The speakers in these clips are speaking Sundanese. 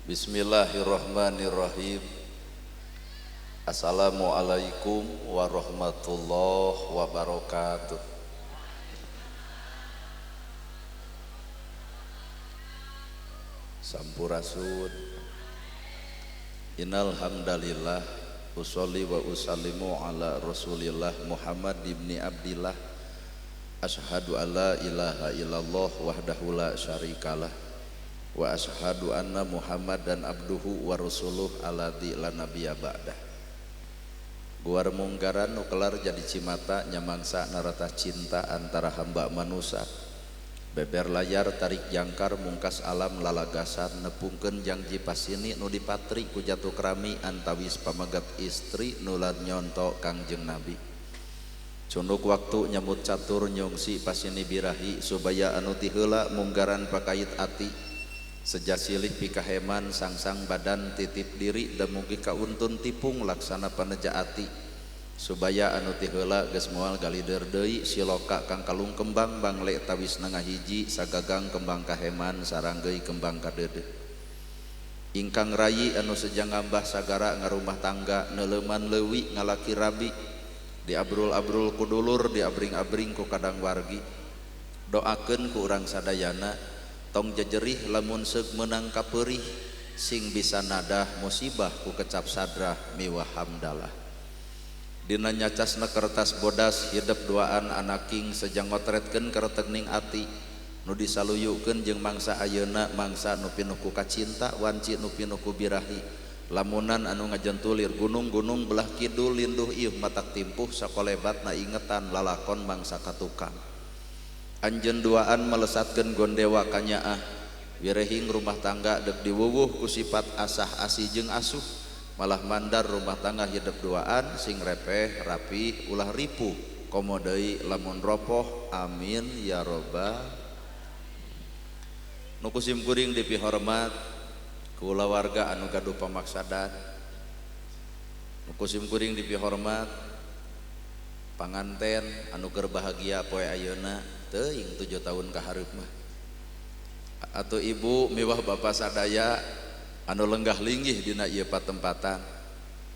Bismillahirrahmanirrahim. Assalamualaikum warahmatullahi wabarakatuh. Sampurasun. Innal hamdalillah usolli wa usallimu ala Rasulillah Muhammad ibni Abdillah. Asyhadu alla ilaha illallah wahdahu la syarikalah wa asyhadu anna Muhammadan abduhu wa rasuluh alladzi la nabiyya ba'dah. Guar munggaran nu kelar jadi cimata nyamangsa narata cinta antara hamba manusa. Beber layar tarik jangkar mungkas alam lalagasan nepungkeun jangji pasini nu dipatri ku jatuh kerami antawis pamagat istri nular nyonto Kangjeng Nabi. Cunduk waktu nyambut catur nyongsi pasini birahi supaya anu ti heula munggaran pakait ati. Seja silih pikaheman sangsang badan titip diri dan mugi kauntun tipung laksana paneja ati subaya anu ti heula geus moal galider deui siloka kang kalung kembang bangle tawis nangahiji sagagang kembang kaheman saranggeui kembang kadeudeuh ingkang rayi anu seja ngambah sagara ngarumah tangga neuleuman leuwi ngalaki rabi diabrul-abrul ku dulur diabring-abring ku kadang wargi doakeun ku urang sadayana tong jejerih lamun seug meunang kapeurih sing bisa nadah musibah ku kecap sadrah miwah hamdalah. Dina nyacasna kertas bodas hidep duaan anaking sejang ngotretkeun karetegning ati nu disaluyukeun jeung mangsa ayeuna mangsa nu pinuh ku kacinta wanci nu pinuh ku birahi lamunan anu ngajentulir gunung-gunung belah kidul linduh ieuh matak timpuh sakolebatna ingetan lalakon mangsa katukang. Anjeun duaan melesatkeun gondewa kanyaah wirehing rumah tangga deuk diwuwuh ku sifat asah asih jeung asuh malah mandar rumah tangga hidup duaan sing repeh rapi ulah ripuh komo deui lamun ropoh amin ya robbal. Nu ku sim kuring dipihormat kulawarga anu gaduh pamaksadan, nu ku sim kuring dipihormat panganten anu keur bahagia poe ayeuna teuing 7 tahun ka hareup mah atau ibu miwah bapak sadaya anu lenggah linggih dina ieu patempatan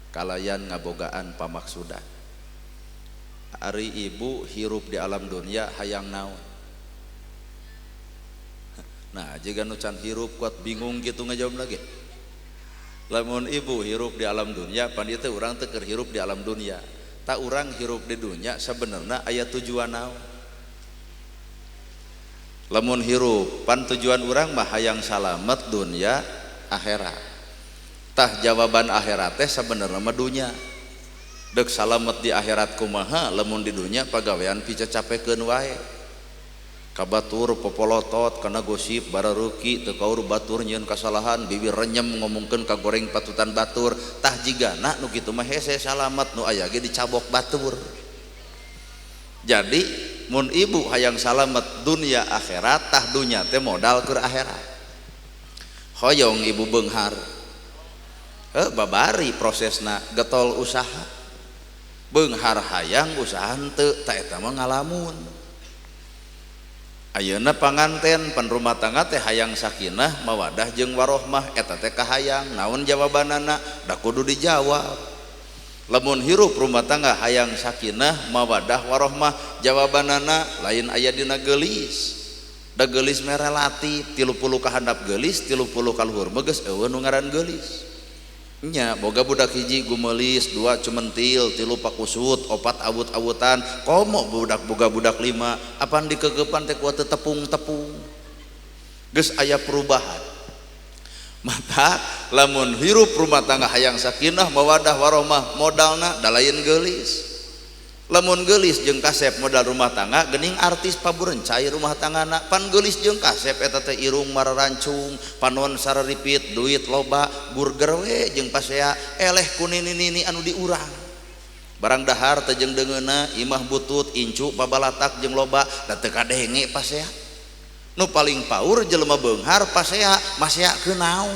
kalayan ngabogaan pamaksudan. Ari ibu hirup di alam dunia hayang naon? Nah jiga nu can hirup kuat bingung kitu ngajawab lagi. Lamun ibu hirup di alam dunia pan ieu teh urang teh keur hirup di alam dunia. Tak urang hirup di dunia sebenarnya aya tujuan naon? Lamun hirup pan tujuan urang mah hayang salamet dunia akhirat. Tah jawaban akhirat teh sebenarnya mah dunya. Deuk salamet di akhirat kumaha lamun di dunya pagawean picacapekeun wae. Kabatur popolotot kana gosip barareuki teu kaur batur nyieun kasalahan bibir renyem ngomongkeun ka goreng patutan batur. Tah jigana nu kitu mah hese salamet nu aya ge dicabok batur. Jadi mun ibu hayang salamet dunia akhirat tah dunya teh modal keur akhirat. Hoyong ibu beunghar heuh babari prosesna getol usaha beunghar hayang usaha henteu tah eta mah ngalamun. Ayeuna panganten pan rumah tangga teh hayang sakinah mawadah jeung warohmah eta teh kahayang naon jawabanana da kudu dijawab. Lamun hirup rumah tangga hayang sakinah mawadah warohmah jawabanana lain aya dina geulis. Da geulis mah relatif 30 ka handap geulis 30 ka luhur mah geus eueuh nu ngaran geulis. Nya boga budak hiji gumeulis, 2 cumentil, 3 pakusut, 4 awut-awutan, komo budak boga budak 5 apan dikeukepan teh kuat tepung-tepung. Geus aya perubahan. Mata lamun hirup rumah tangga hayang sakinah mawadah warohmah modalna da lain geulis. Lamun geulis jeung kasep modal rumah tangga geuning artis paburencai rumah tanggana pan geulis jeung kasep eta teh irung mararancung panon sararipit duit loba burger we jeung pasea eleh ku nini-nini anu diurang barang dahar teh jeung deungeuna imah butut incu pabalatak jeung loba da teu kadenge pasea. Nu paling paur jelema beunghar pasea masea keun naon.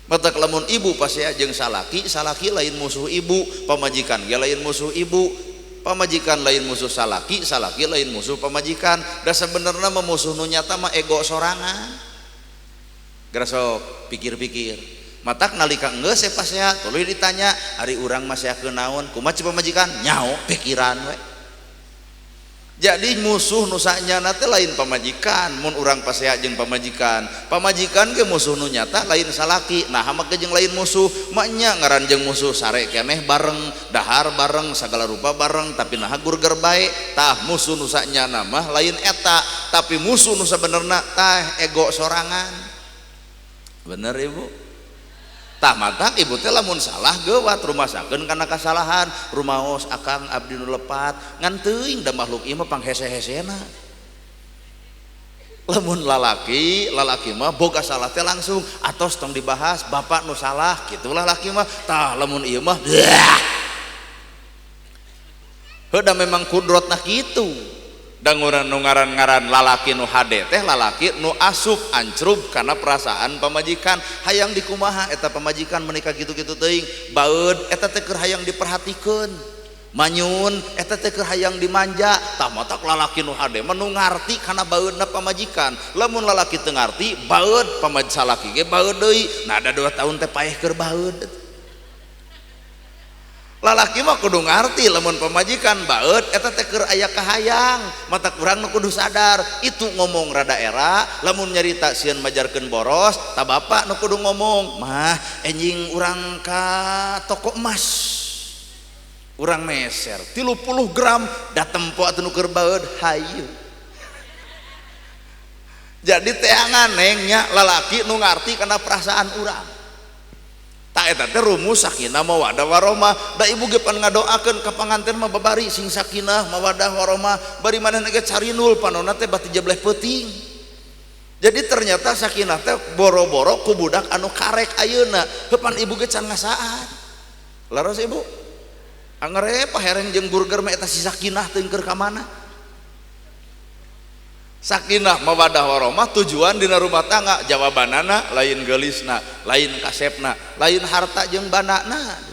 Matak lamun ibu pasea jeung salaki, salaki lain musuh ibu, pamajikan ge lain musuh ibu, pamajikan lain musuh salaki, salaki lain musuh pamajikan. Da sebenarnya mah musuh nu nyata mah ego sorangan. Geura sok pikir-pikir. Matak nalika geus pasea tuluy ditanya, ari urang maseakeun naon? Kumaha ci pamajikan? Nyaho pikiran we. Jadi musuh nu sanyana teh lain pamajikan, mun urang pasea jeung pamajikan. Pamajikan ge musuh nu nyata lain salaki. Nah, make jeung lain musuh, maknya ngaran jeung musuh sare keneh bareng, dahar bareng, sagala rupa bareng, tapi naha gurger bae. Tah musuh nu sanyana mah lain eta, tapi musuh nu sabenerna tah ego sorangan. Bener ibu? Tah matak ibu teh lamun salah geuwat rumasakeun kana kasalahan, rumaos akang abdi nu lepat, ngan teuing da makhluk ieu mah panghese-hesena. Lamun lalaki, lalaki mah boga salah teh langsung atos tong dibahas, bapak nu salah kitu lalaki mah. Tah lamun ieu mah heuh da memang kudrotna kitu. Danguran nu ngaran-ngaran lalaki nu hade teh lalaki nu asup ancrub karena perasaan pamajikan, hayang dikumaha eta pamajikan menikah gitu-gitu teuing, baeud eta teh keur hayang diperhatikeun, manyun eta teh keur hayang dimanja. Tah matak lalaki nu hade mah nu ngarti kana baeudna pamajikan. Lamun lalaki teu ngarti baeud pamajikan salaki ge baeud deui, nah ada 2 tahun teh paeh keur baeud. Lalaki mah kudu ngarti lamun pamajikan baeud eta teh keur aya kahayang, mata kurang nu kudu sadar itu ngomong rada era, lamun nyarita sieun majarkeun boros, ta bapak nu kudu ngomong mah enjing urang ka toko emas urang meser 30 gram da tempo atuh nu keur baeud hayu. Jadi teangan neng nya lalaki nu ngarti kana perasaan urang. Tak eta teh rumus sakinah mawaddah warahmah. Da ibu ge pan ngadoakeun ka panganten mah babari sing sakinah mawaddah warahmah, bari manehna ge carinul panonna teh bati jebleh peuting. Jadi ternyata sakinah teh boro-boro ku budak anu karek ayeuna, heuh pan ibu ge can ngasaan. Leres ibu? Angere pahereng jeung burger mah eta si sakinah teh keur ka mana? Sakinah mawaddah warahmah tujuan dina rumah tangga, jawabanana lain geulisna, lain kasepna, lain harta jeung bandana.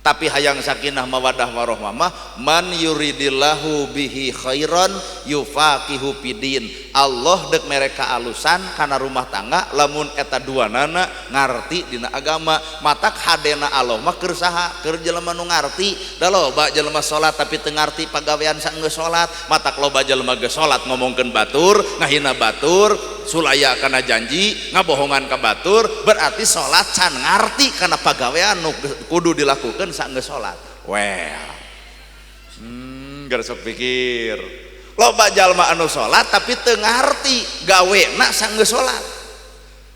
Tapi hayang sakinah mawaddah warahmah mah man yuridillahu bihi khairan yufaqihu fidin. Allah dek mere kaalusan kana rumah tangga lamun eta duanana ngarti dina agama. Matak hadena Allah mah keur saha? Keur jelema nu ngarti. Da loba jelema salat tapi teu ngarti pagawean saenggeus salat. Matak loba jelema geus salat ngomongkeun batur, ngahina batur, sulaya kana janji, ngabohongan ka batur, berarti salat can ngarti kana pagawean nu kudu dilakukeun saenggeus salat. Well, geus sok pikir. Loba jalma anu salat tapi teu ngarti gawena saenggeus salat.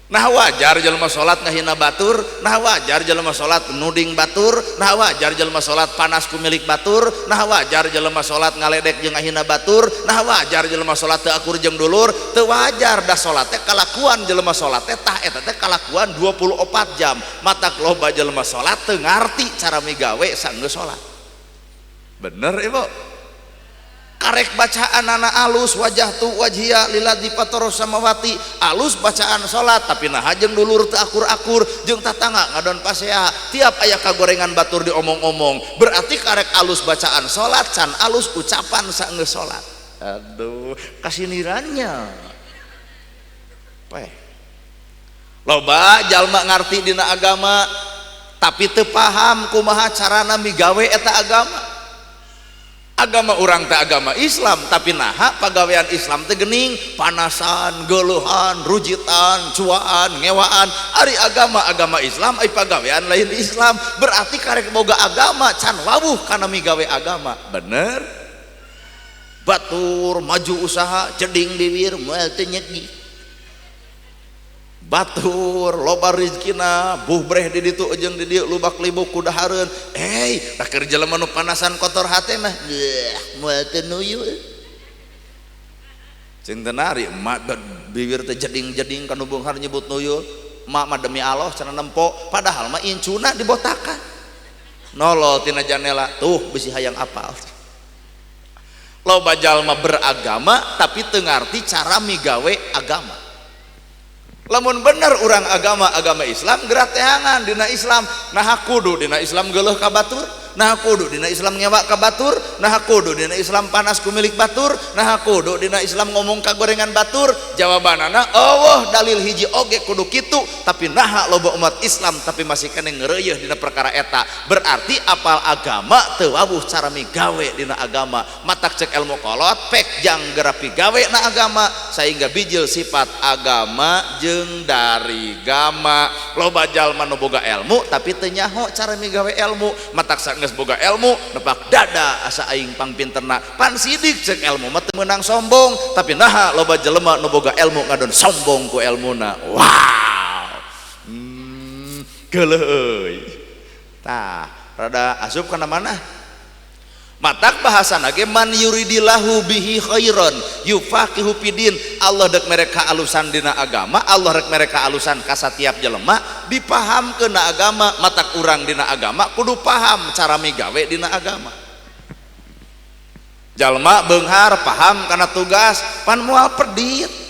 Nah wajar jelema salat ngahina batur, nah wajar jelema salat nuding batur, nah wajar jelema salat panas ku milik batur, nah wajar jelema salat ngaledek jeung ngahina batur, nah wajar jelema salat teu akur jeung dulur, teu wajar da salat teh kalakuan jelema salat teh tah eta teh kalakuan 24 jam. Matak loba jelema salat teu ngarti cara migawe saenggeus salat. Bener ibu? Karek bacaan anak alus wajah tu wajhiya liladzi fataras samawati, alus bacaan salat tapi nah jeung dulur teu akur-akur jeung tatangga ngadon pasea, tiap aya kagorengan batur diomong-omong, berarti karek alus bacaan salat can alus ucapan saenggeus salat. Aduh, kasinirannya peh. Loba jalma ngarti dina agama tapi teu paham kumaha carana migawe eta agama. Agama urang teh agama Islam tapi naha pagawean Islam teh geuning panasan, geuleuhan, rujitan, cuaan, ngewaan. Ari agama agama Islam ai pagawean lain Islam, berarti karek boga agama can wawuh kana migawe agama. Bener? Batur maju usaha jeding bibir moal teu nyegi. Batur loba rezekina buh breh di ditu jeung di dieu lubak libuk kudahareun. Da keur jelema nu panasan kotor hate mah moal teu nuyul. Cing teu nari emak bibir teh jeding-jeding kanu beunghar nyebut nuyul. Emak mah demi Allah cenah nempo, padahal mah incuna dibotakan. Nolol tina janela tuh bisi hayang apal. Loba jalma beragama tapi teu ngarti cara migawe agama. Lamun bener urang agama agama Islam geura teangan dina Islam, naha kudu dina Islam geuleuh ka batur, Nah kudu dina Islam ngewa ka batur, nah kudu dina Islam panas ku milik batur, nah kudu dina Islam ngomong ka gorengan batur. Jawabanana eueuh dalil hiji oge kudu kitu, tapi naha loba umat Islam tapi masih keneh ngeureuyeun dina perkara eta. Berarti apal agama teu wawuh cara migawe dina agama. Matak cek ilmu kolot pek jang geura pigawe na agama sehingga bijil sifat agama jeung dari gama. Loba jalma nu boga ilmu tapi teu nyaho cara migawe ilmu. Matak geus boga ilmu nepak dada asa aing pangpinterna pan sidik cek ilmu mah teu meunang sombong, tapi naha loba jelema nu boga ilmu ngadon sombong ku elmuna. Wow, geuleuh euy. Tah rada asup kana mana. Matak bahasana ge man yuridillahu bihi khairan yufaqihu fidin. Allah dek mereka alusan dina agama, Allah rek mereka alusan ka satiap jelema dipahamkeun na agama. Matak urang dina agama kudu paham cara migawe dina agama. Jalma beunghar paham kana tugas pan moal pedit.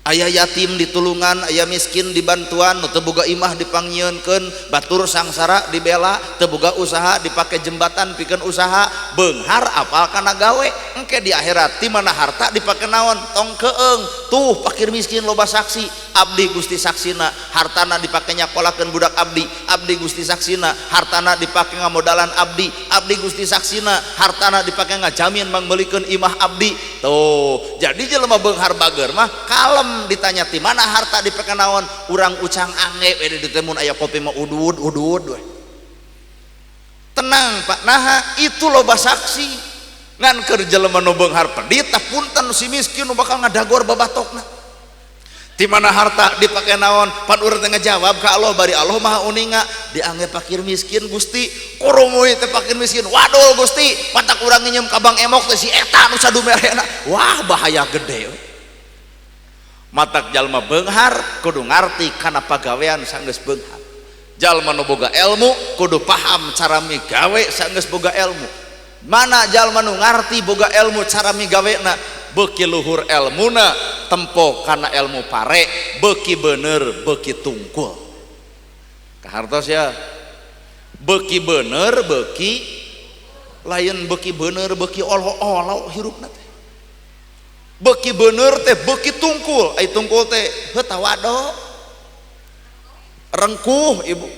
Aya yatim ditulungan, aya miskin dibantuan, nu teu boga imah dipangyieunkeun, batur sangsara dibela, teu boga usaha dipake jembatan pikeun usaha, beunghar apal kana gawe, engke di akhirat ti mana harta dipake naon, tong keung. Tuh fakir miskin loba saksi, abdi Gusti saksina, hartana dipake nyakolakeun budak abdi, abdi Gusti saksina, hartana dipake ngamodalan abdi, abdi Gusti saksina, hartana dipake ngajamin mangmeulikeun imah abdi. Tuh, jadi jelema beunghar bager mah kalem ditanya ti mana harta dipake naon, urang ucang ange we di teh mun aya kopi mah udud udud we. Tenang Pak, naha itu loba saksi. Ngan keur jelema nu beunghar pedit tah punten si miskin nu bakal ngadagor babatokna. Ti mana harta dipake naon, pan urang teh ngajawab ka Allah bari Allah maha uninga, diange fakir miskin Gusti, koromoi teh fakir miskin, wadul Gusti, matak urang nginjem ka Bang Emok teh si eta nu sadumerena. Wah bahaya gede we. Matak jalma beunghar kudu ngarti kana pagawean sanggeus beunghar. Jalma nu boga ilmu kudu paham cara migawe sanggeus boga ilmu. Mana jalma nu ngarti boga ilmu cara migawena, beuki luhur elmuna tempo kana ilmu pare, beuki bener beuki tungkul. Kahartos ya, beuki bener beuki lain, beuki bener beuki olo-olo hirupna teh. Beuki bener teh beuki tungkul, ai tungkul teh heuh tawado rengkuh ibu.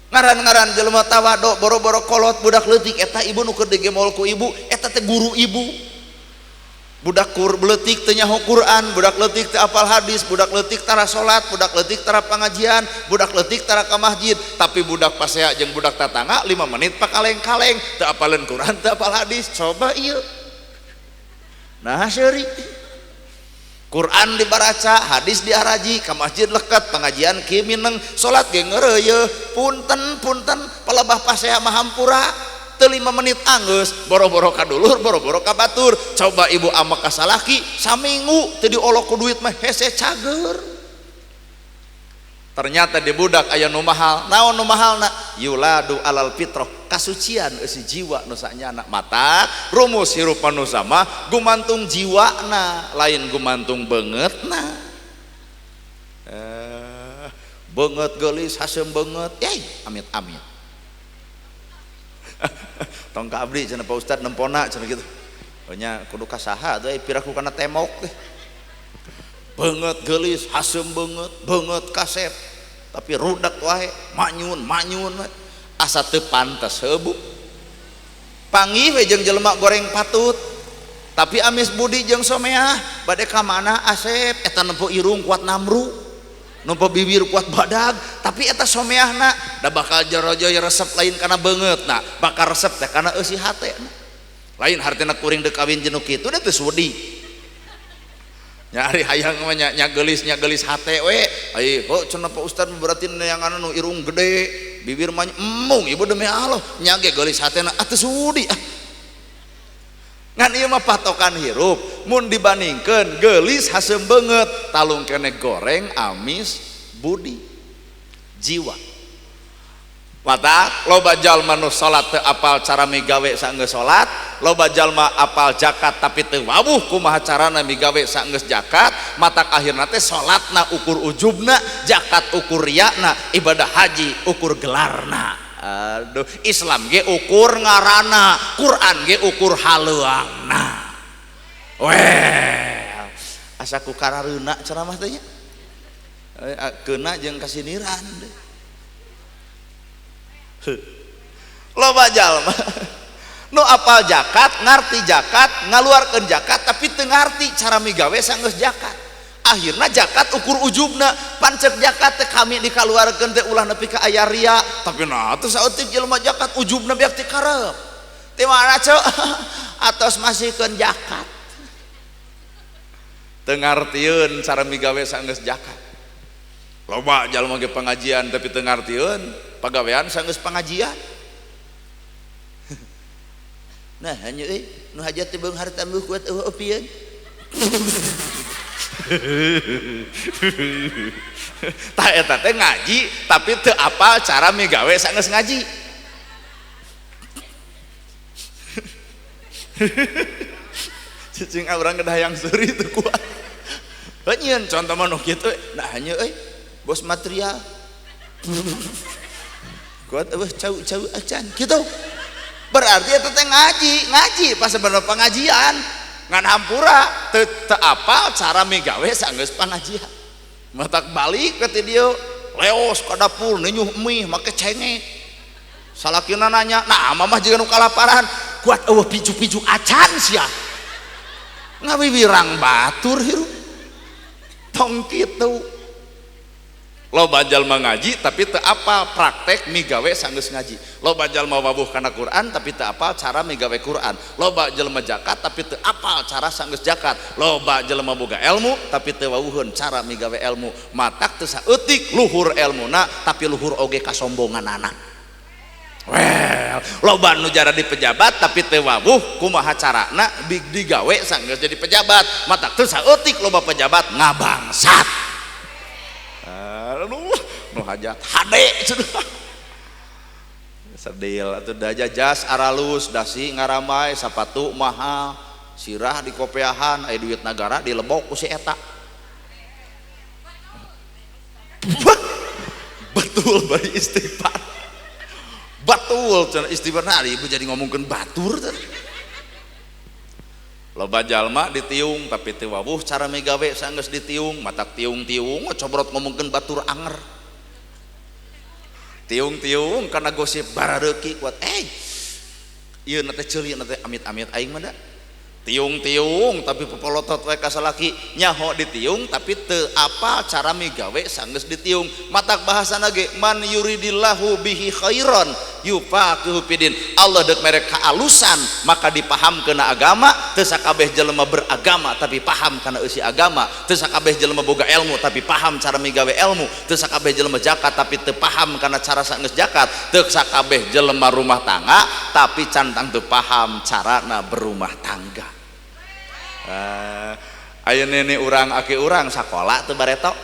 Ngaran-ngaran jelema tawado boro-boro kolot budak leutik eta ibu nu keur digemol ku ibu eta teh guru ibu. Budak leutik teu nyaho Quran, budak leutik teu apal hadis, budak leutik tara salat, budak leutik tara pangajian, budak leutik tara ka masjid, tapi budak pasea jeung budak tatangga 5 menit pakaleng-kaleng teu apaleun Quran, teu apal hadis. Coba ieu. Nah seuri. Quran dibaraca, hadis diaraji, ka masjid leket, pengajian ki mineng, salat ge ngeureuyeun, punten-punten palebah pasea mah hampura. Teu 5 menit anggeus, boro-boro ka dulur, boro-boro ka batur. Coba ibu ama ka salaki saminggu teu diolok ku duit mah hese cager. Ternyata di budak aya nu mahal. Naon nu mahalna? Yuladu alal fitrah, kasucian eusi jiwa nu sanyana. Mata rumus hirup manusia mah gumantung jiwana, lain gumantung beungeutna. Beungeut geulis haseum beungeut, yai amit-amit. Tong ka abdi cenah Pak Ustad nempona cenah kitu. Nya kudu ka saha teh piraku kana temok teh. Beungeut geulis haseum beungeut, beungeut kasep tapi rudak wae, manyun-manyun we. Asa teu pantes heuh bu. Panggih we jeung jelema goreng patut. Tapi amis budi jeung someah bade ka mana asep eta nempo irung kuat namru, nempo bibir kuat badag, tapi eta someahna da bakal jorojo resep lain kana beungeutna, bakal resep teh kana eusi hatena. Lain hartina kuring deuk kawin jeung nu kitu da teu sudi. Nyari hayang mah nya geulis hate we. Ai heuh cenah Pak Ustad berarti neangan nu irung gede, bibir mah embung ibu demi Allah, nya ge geulis hatena atuh sudi ah. Ngan ieu mah patokan hirup, mun dibandingkeun geulis haseum beungeut, talung kene goreng amis budi jiwa. Mata loba jalma nu salat teu apal cara migawe saenggeus salat, loba jalma apal zakat tapi teu wawuh kumaha carana migawe saenggeus zakat, matak akhirna teh salatna ukur ujubna, zakat ukur riyana, ibadah haji ukur gelarna. Aduh, Islam ge ukur ngarana, Quran ge ukur haleuangna. Well, asa ku karareuna ceramah teh nya. Keuna jeung kasiniran deh. Loba jalma nu apal zakat, ngarti zakat, ngaluarkeun zakat tapi teu ngarti cara migawe sanggeus zakat. Akhirna zakat ukur ujubna, pancek zakat teh kami dikaluarkeun teh ulah nepi ka aya ria, tapi nah teu saeutik jelema zakat ujubna beak ti karep. Ti mana ceu? Atos masihkeun zakat. Teu ngartieun cara migawe sanggeus zakat. Loba jalma ge pengajian tapi teu ngartieun pagawean sanggeus pengajian. Nah hanya euy nu hajat teh beunghar tambuh kuat eueuh opieun. Tah eta teh ngaji tapi teu apal cara migawe sanggeus ngaji. Cicing urang kedah hayang seuri teu kuat. Heuh contoh mah nu kitu nah hanya euy bos material. Kuat eueuh cau-cau acan kitu. Berarti eta teh ngaji, ngaji pas sebenarnya pengajian ngan hampura teu apal cara migawe sanggeus pengajian. Matak balik ke ti dieu leos ka dapur ninyuh mie make cengek. Salakina nanya, "Nah, mamah jiga nu kalaparan, kuat eueuh picu-picu acan sia." Ngawiwirang batur hirup. Tong kitu. Loba jalma ngaji tapi teu apal praktek migawe sanggeus ngaji. Loba jalma wabuh kana Quran tapi teu apal cara migawe Quran. Loba jelema zakat tapi teu apal cara sanggeus zakat. Loba jelema boga ilmu tapi teu wawuheun cara migawe ilmu. Matak teu saeutik luhur elmuna tapi luhur oge kasombonganana. Well, loba nu jara di pejabat tapi teu wawuh kumaha carana digawe sanggeus jadi pejabat. Matak teu saeutik loba pejabat ngabangsat. Aduh, nu hajat hade cenah. Sedil atuh daja jas aralus dasi ngaramai sapatu mahal sirah di kopeahan aya duit nagara dilebok ku si eta. Betul bari istighfar. Batul cenah istighfar nah ibu jadi ngomongkeun batur teh. Loba jalma ditiung tapi teu wawuh cara migawe sanggeus ditiung matak tiung-tiung cobrot ngomongkeun batur anger. Tiung-tiung kana gosip barareuki kuat ieu na teh ceuli na teh amit-amit aing mah da. Tiung-tiung tapi popolotot we ka salaki nyaho ditiung tapi teu apal cara migawe sanggeus ditiung matak bahasana ge man yuridillahu bihi khairan yufaqihu fidin. Allah deuk mere kaalusan maka dipaham kana agama teu sakabeh jelema beragama tapi paham kana eusi agama teu sakabeh jelema boga ilmu tapi paham cara migawe ilmu teu sakabeh jelema zakat tapi teu paham kana cara sanggeus zakat teu sakabeh jelema rumah tangga tapi cantang teu paham carana berumah tangga. Ayo nene urang aki urang sakola teu bareto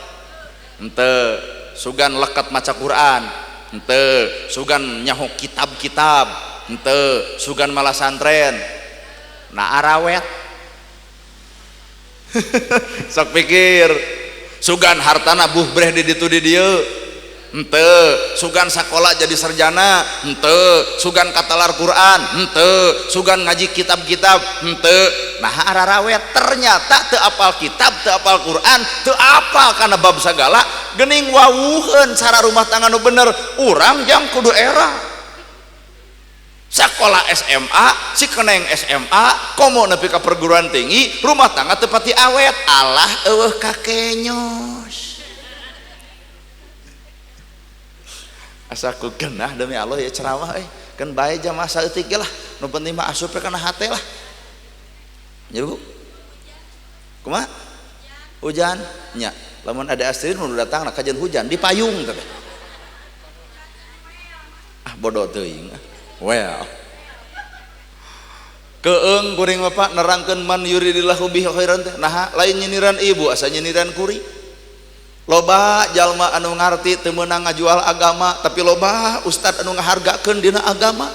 henteu sugan leket maca Quran henteu sugan nyaho kitab-kitab henteu sugan malah santren nah arawet. Sok pikir sugan hartana buh breh di ditu di dieu henteu sugan sakola jadi sarjana henteu sugan katalar Quran henteu sugan ngaji kitab-kitab henteu nah ararawet ternyata teu apal kitab teu apal Quran teu apal kana bab sagala geuning wawuheun cara rumah tangga nu bener urang jang kudu era sakola SMA si keneng SMA komo nepi ka perguruan tinggi rumah tangga teu pati awet alah eueuh kakenyos. Asa ku genah demi Allah ya ceramah kan bae jamaah saeutik ge lah nu penting mah asup kana hate lah. Ya Bu. Kumaha? Hujan nya. Lamun ada astri nu datang kajian hujan di payung teh. Ah bodoh teuing. Well. Keung kuring bapak nerangkeun man yuridillahu bihi khairan teh naha lain nyiniran ibu asa nyiniran kuring. Loba jalma anu ngarti teu meunang ngajual agama tapi loba ustad anu ngahargakeun dina agama.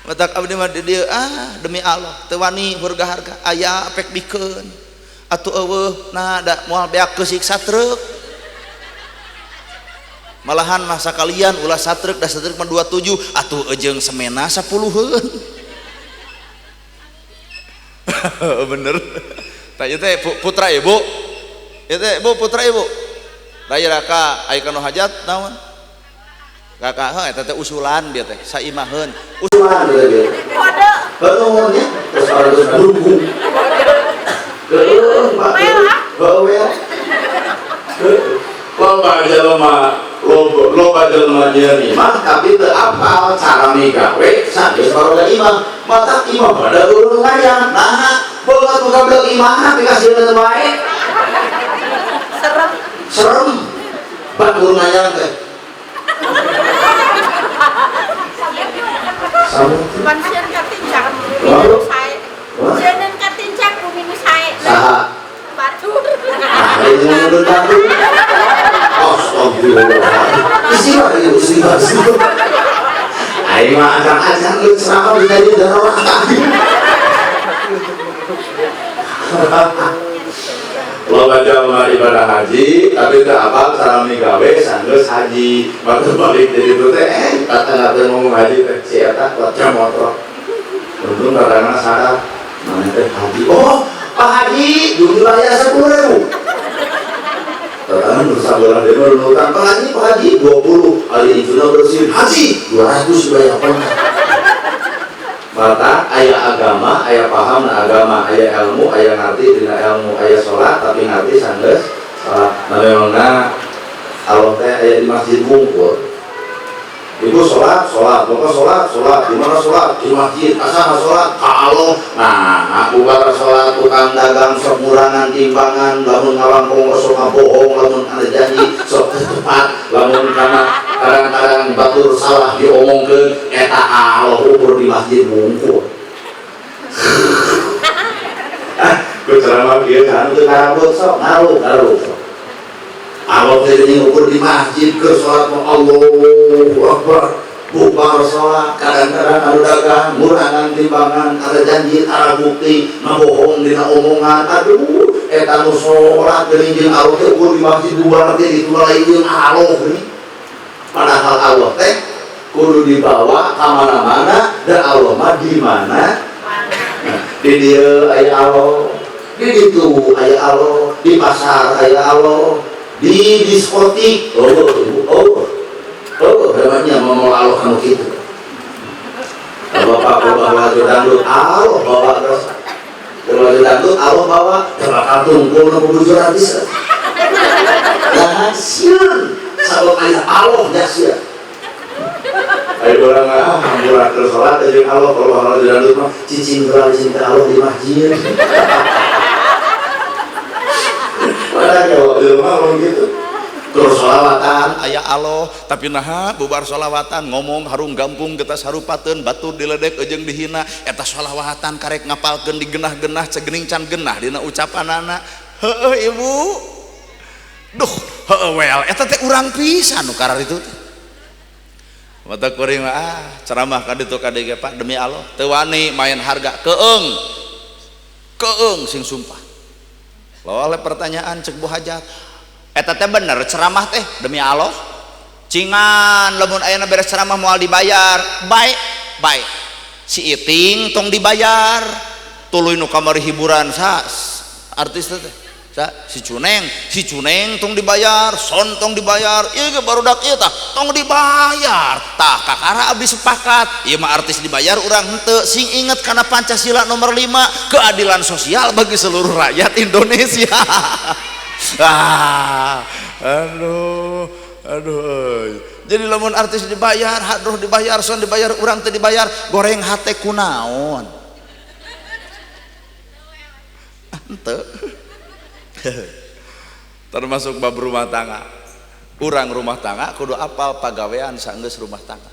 Matak abdi mah di dieu ah demi Allah teu wani harga-harga aya pek bikeun atuh eueuh nah da moal beak keusiksa truk. Malahan masa kalian ulah satruk da satruk mah 27 atuh ejeung semena 10-eun. Bener. Tah ieu teh putra ibu. Ieu teh Bu putra ibu. Raya raka aya kanu hajat naon? Kakak heuh eta teh usulan dia teh saimaheun. Usulan dia teh. Kode. Heuh nya terus harus berhubung. Heuh Pak. Heuh. Loba jelema loba jelema nyeun imah tapi teu apal cara migawe sanes baroga imah. Mata imah pada urung ngayang. Nah, beungeut nu kabel imah dikasieun teu bae. Serem. Serem. Batur ngayang teh. Pan sieun katincak bumi sae. Sieun katincak bumi nu sae. Saha? Batur. Nah, ieu mun batur. Astagfirullah. Istighfar ieu istighfar. Aing mah acang-acang ieu ceramah bisa jadi neraka. Loba jalma ibadah haji tapi teu apal cara migawe sanggeus haji. Batur balik jadi itu teh tatangga teh ngomong haji teh si eta baca motor. Untung tatangga sadar mana teh haji. Oh, Pak Haji dulu bayar 10.000. Tatangga nu sabelah deui mah nurutan Pak Haji, Pak Haji 20 ali incuna bersih haji 200 bayar kontak. Mata aya agama, aya paham na agama, aya ilmu, aya ngarti dina ilmu, aya salat tapi ngarti sanggeus salat. Nah memangna Allah teh aya di masjid wungkul. Ibu salat, salat, bapak salat, salat, di mana salat? Di masjid. Asa salat ka Allah. Nah, bubar salat tukang dagang sok murangan timbangan, lamun ngawangkong sok ngabohong, lamun ada janji sok tepat, lamun kana kadang-kadang batur salah diomongkeun eta Allah ukur di masjid wungkul. Ku ceramah kieu kan teu karabot sok ngaruh ngaruh sok. Allah teh ukur di masjid keur salat mah Allahu Akbar. Bubar salat kadang-kadang anu dagang ngurangan timbangan ada janji ada bukti ngabohong dina omongan. Aduh eta nu salat geuning jeung Allah teh ukur di masjid bubar teh ditu lain jeung Allah geuning. Padahal Allah teh kudu dibawa ka mana-mana dan Allah mah di mana? Di dieu aya Allah, di ditu aya Allah, di pasar aya Allah, di diskotik. Oh, oh, oh, namanya ngomong Allah kanu kitu. Bapak bawa laju dangdut Allah bawa terus. Laju dangdut Allah bawa, bakal tungkul nu bujur habis. Lah sieun sabab aya Allah nya. Ayo orang ah hampura keur salat jeung Allah kalau laju dangdut mah cicing heula cicing ka Allah di masjid. Padahal kalau di rumah orang gitu. Terus sholawatan aya Allah tapi naha bubar sholawatan ngomong harung gampung getas harupateun batur diledek jeung dihina eta sholawatan karek ngapalkeun digenah-genah cegening can genah dina ucapanana. Heueuh ibu. Duh, heueuh wel eta teh urang pisan nu kararitu teh. Mata kuring ah ceramah ka ditu ka dieu Pak demi Allah teu wani main harga keung. Keung sing sumpah. Oleh pertanyaan cek Bu Hajat eta teh bener ceramah teh demi Allah cingan lamun ayeuna beres ceramah moal dibayar bae bae si Iting tong dibayar tuluy nu kamari hiburan sa artis teh sa si Cuneng tong dibayar son tong dibayar ieu ge barudak ieu tah tong dibayar tah kakara abdi sepakat ieu mah artis dibayar urang henteu sing inget kana Pancasila nomor 5 keadilan sosial bagi seluruh rakyat Indonesia. Ah, aduh aduh. Jadi lamun artis dibayar, hadroh dibayar, son dibayar, urang teu dibayar, goreng hate kunaon? Henteu. Termasuk bab rumah tangga. Urang rumah tangga kudu apal pagawean saenggeus rumah tangga.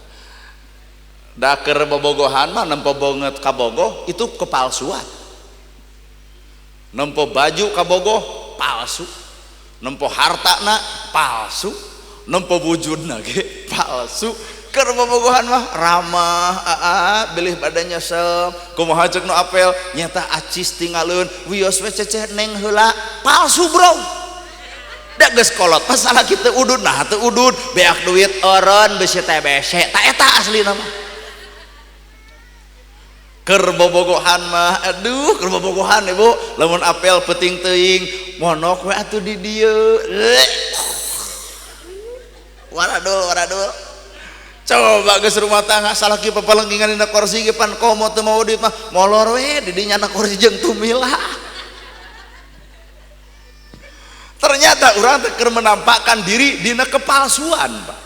Da keur bobogohan mah nempo banget kabogoh itu kepalsuan. Nempo baju kabogoh palsu, nempo hartana palsu, nempo wujudna ge palsu. Keur bobogohan mah ramah, aa bilih badannya sem, kumaha ceuk nu apel nyata acis tinggalun, wios we ceceh neng heula, palsu bro. Da geus kolot pas salaki teu udud, nah teu udud, beak duit eureun bisi TBC. Ta eta aslina mah. Keur bobogohan mah, aduh keur bobogohan ibu, lamun apel peuting teuing, monok we atuh di dieu. Waradul waradul. Coba geus rumah tangga salaki papalenggingan dina kursi ge pan komo teu mau duit mah molor we di dinya na kursi jeung tumila. Ternyata urang teh keur menampakkan diri dina kepalsuan, Pak.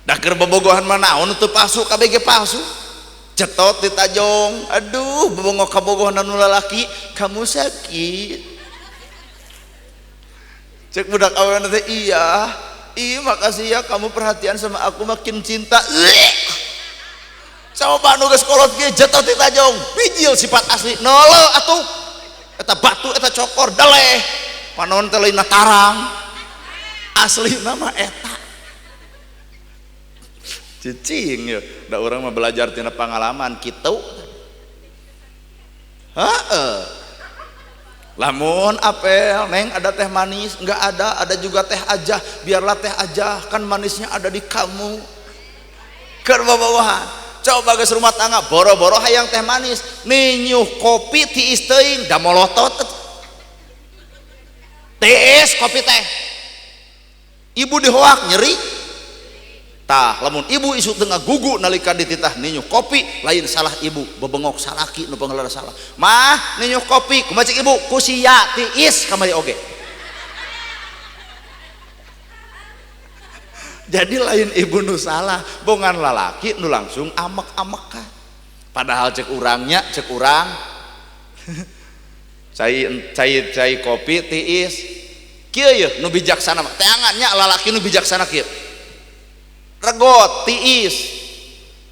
Da keur bobogohan mah naon teu palsu kabeh ge palsu. Cetot ditajong, aduh bobongok kabogohan anu lalaki, kamu sakit. Cek budak awewe teh iya. Ih makasih ya kamu perhatian sama aku makin cinta. Coba nu geus kolot ge jetot ditajong, bijil sifat asli nolo atuh. Eta batu eta cokor deleh. Panon teh lain tarang. Asli nama eta. Cicing ya, da urang mah belajar tina pengalaman kitu. Heeh. Lamun apel, neng ada teh manis, enggak ada, ada juga teh aja, biarlah teh aja, kan manisnya ada di kamu. Keur bobogohan, coba geus rumah tangga, boro-boro hayang teh manis, ninyuh kopi tiis teuing, da molotot. Tiis kopi teh. Ibu dihoak nyeri. Tah, lamun ibu isu tengah gugu nalika dititah ninyuh kopi, lain salah ibu, bebengok salaki nu panggelar salah. Mah ninyuh kopi, kumaha cek ibu? Ku sia tiis kamari oge. Jadi lain ibu nu salah, bongan lalaki nu langsung amek-amekan. Padahal cek urangnya, cek urang cai cai cai kopi tiis. Kieu yeuh nu bijaksana mah, teangannya lalaki nu bijaksana kieu. Regot tiis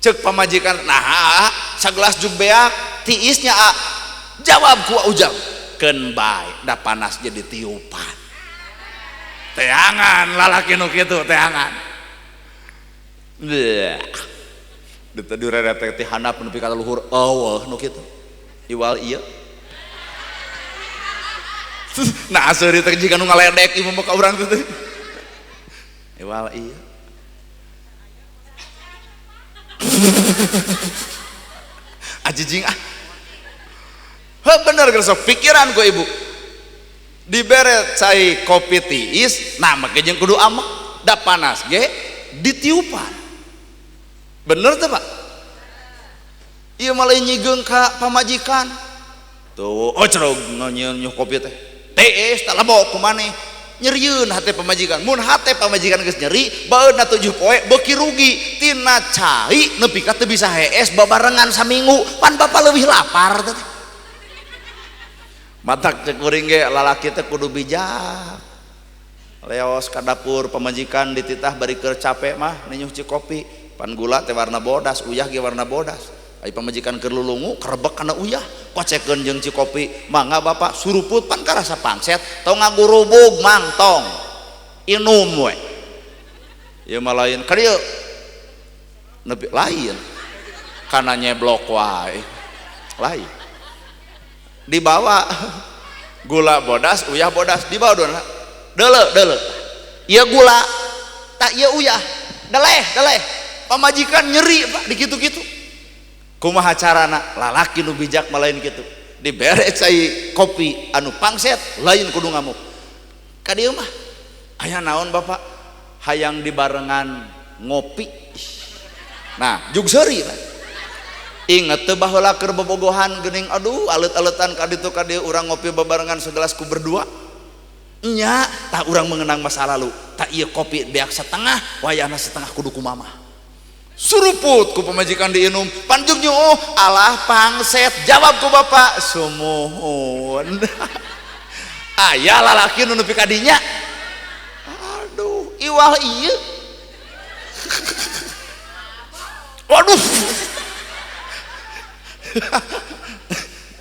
cek pamajikan nah sagelas jug beak tiisnya a jawab ku ujang keun bae da panas jadi tiupan. Teangan lalaki nu kitu teangan. Bleh direrete ti handap nepi ka luhur eueuh nu kitu iwal ieu. Nah seuri teh jiga nu ngaledek ieu mah ka urang teh iwal ieu. Ajijing ah. Heh bener geus pikiran ku ibu. Dibere cai kopi tiis, nah make jeung kudu amek, da panas ge ditiupan. Bener teh Pak? Ieu mah lain nyigeung ka pamajikan. Tuh, oh cerog nyieun kopi teh. Tiis tah lebok ku maneh. Nyerieun hate pamajikan, mun hate pamajikan geus nyeri, baeuna 7 poe beuki rugi tina cai nepi ka teu bisa hees babarengan saminggu, pan bapak leuwih lapar teh. Matak cek kuring ge lalaki teh kudu bijak. Leos ka dapur pamajikan dititah bari keur capek mah ninyuh ci kopi, pan gula teh warna bodas, uyah ge warna bodas. Ai pamajikan keur lulungu kerebek kana uyah, kocekeun jeung ci kopi, mangga bapak suruput pan karasa pangset, tong ngagurubug mang tong. Inum we. Ieu mah lain ka dieu. Nepi lain. Kana nyeblok wae. Lain. Dibawa gula bodas, uyah bodas dibawa dona. Deuleu deuleu. Ieu gula, tak ieu uyah. Deleh deleh. Pamajikan nyeri Pak dikitu-kitu. Kumaha carana lalaki nu bijak mah lain kitu. Dibere cai kopi anu pangset lain kudu ngamuk. Ka dieu mah aya naon bapak hayang dibarengan ngopi. Nah, jug seuri Pak. Inget teu baheula keur bobogohan geuning aduh aleut-aleutan ka ditu ka dieu urang ngopi babarengan segelas ku berdua. Nya tah urang mengenang masa lalu. Tah ieu kopi beak setengah, wayahna setengah kudu ku mamah. Suruput ku pamajikan diinum, panjung nyuuh, alah pangset, jawab ku bapak, sumuhun. Aya lalaki nu nepi ka dinya. Aduh, iwal ieu. Waduh.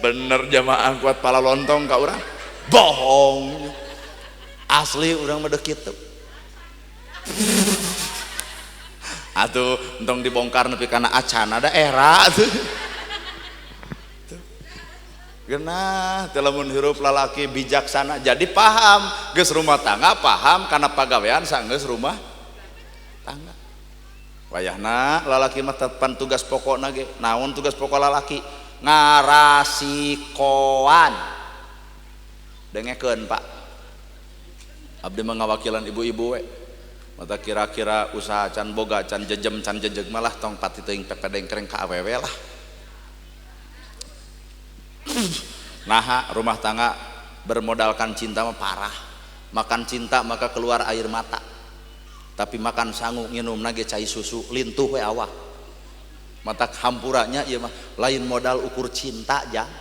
Bener jamaah kuat pala lontong ka urang. Bohong. Asli urang mah deuk kitu. Atuh entong dibongkar nepi kana acan ada era atuh. Genah teh lamun hirup lalaki bijaksana jadi paham geus rumah tangga paham kana pagawean sanggeus rumah tangga. Wayahna lalaki mah tepan tugas pokokna ge. Naon tugas pokok lalaki? Ngarasikoan. Dengekeun Pak. Abdi mah ngawakilan ibu-ibu we. Mata kira-kira usaha can boga can jejem can jejeg malah tong pati teuing pepedengkreng ka awewe lah. Naha rumah tangga bermodalkan cinta mah parah. Makan cinta maka keluar air mata. Tapi makan sangu nginum nage cai susu lintuh we awak. Mata hampuranya ieu mah lain modal ukur cinta jang.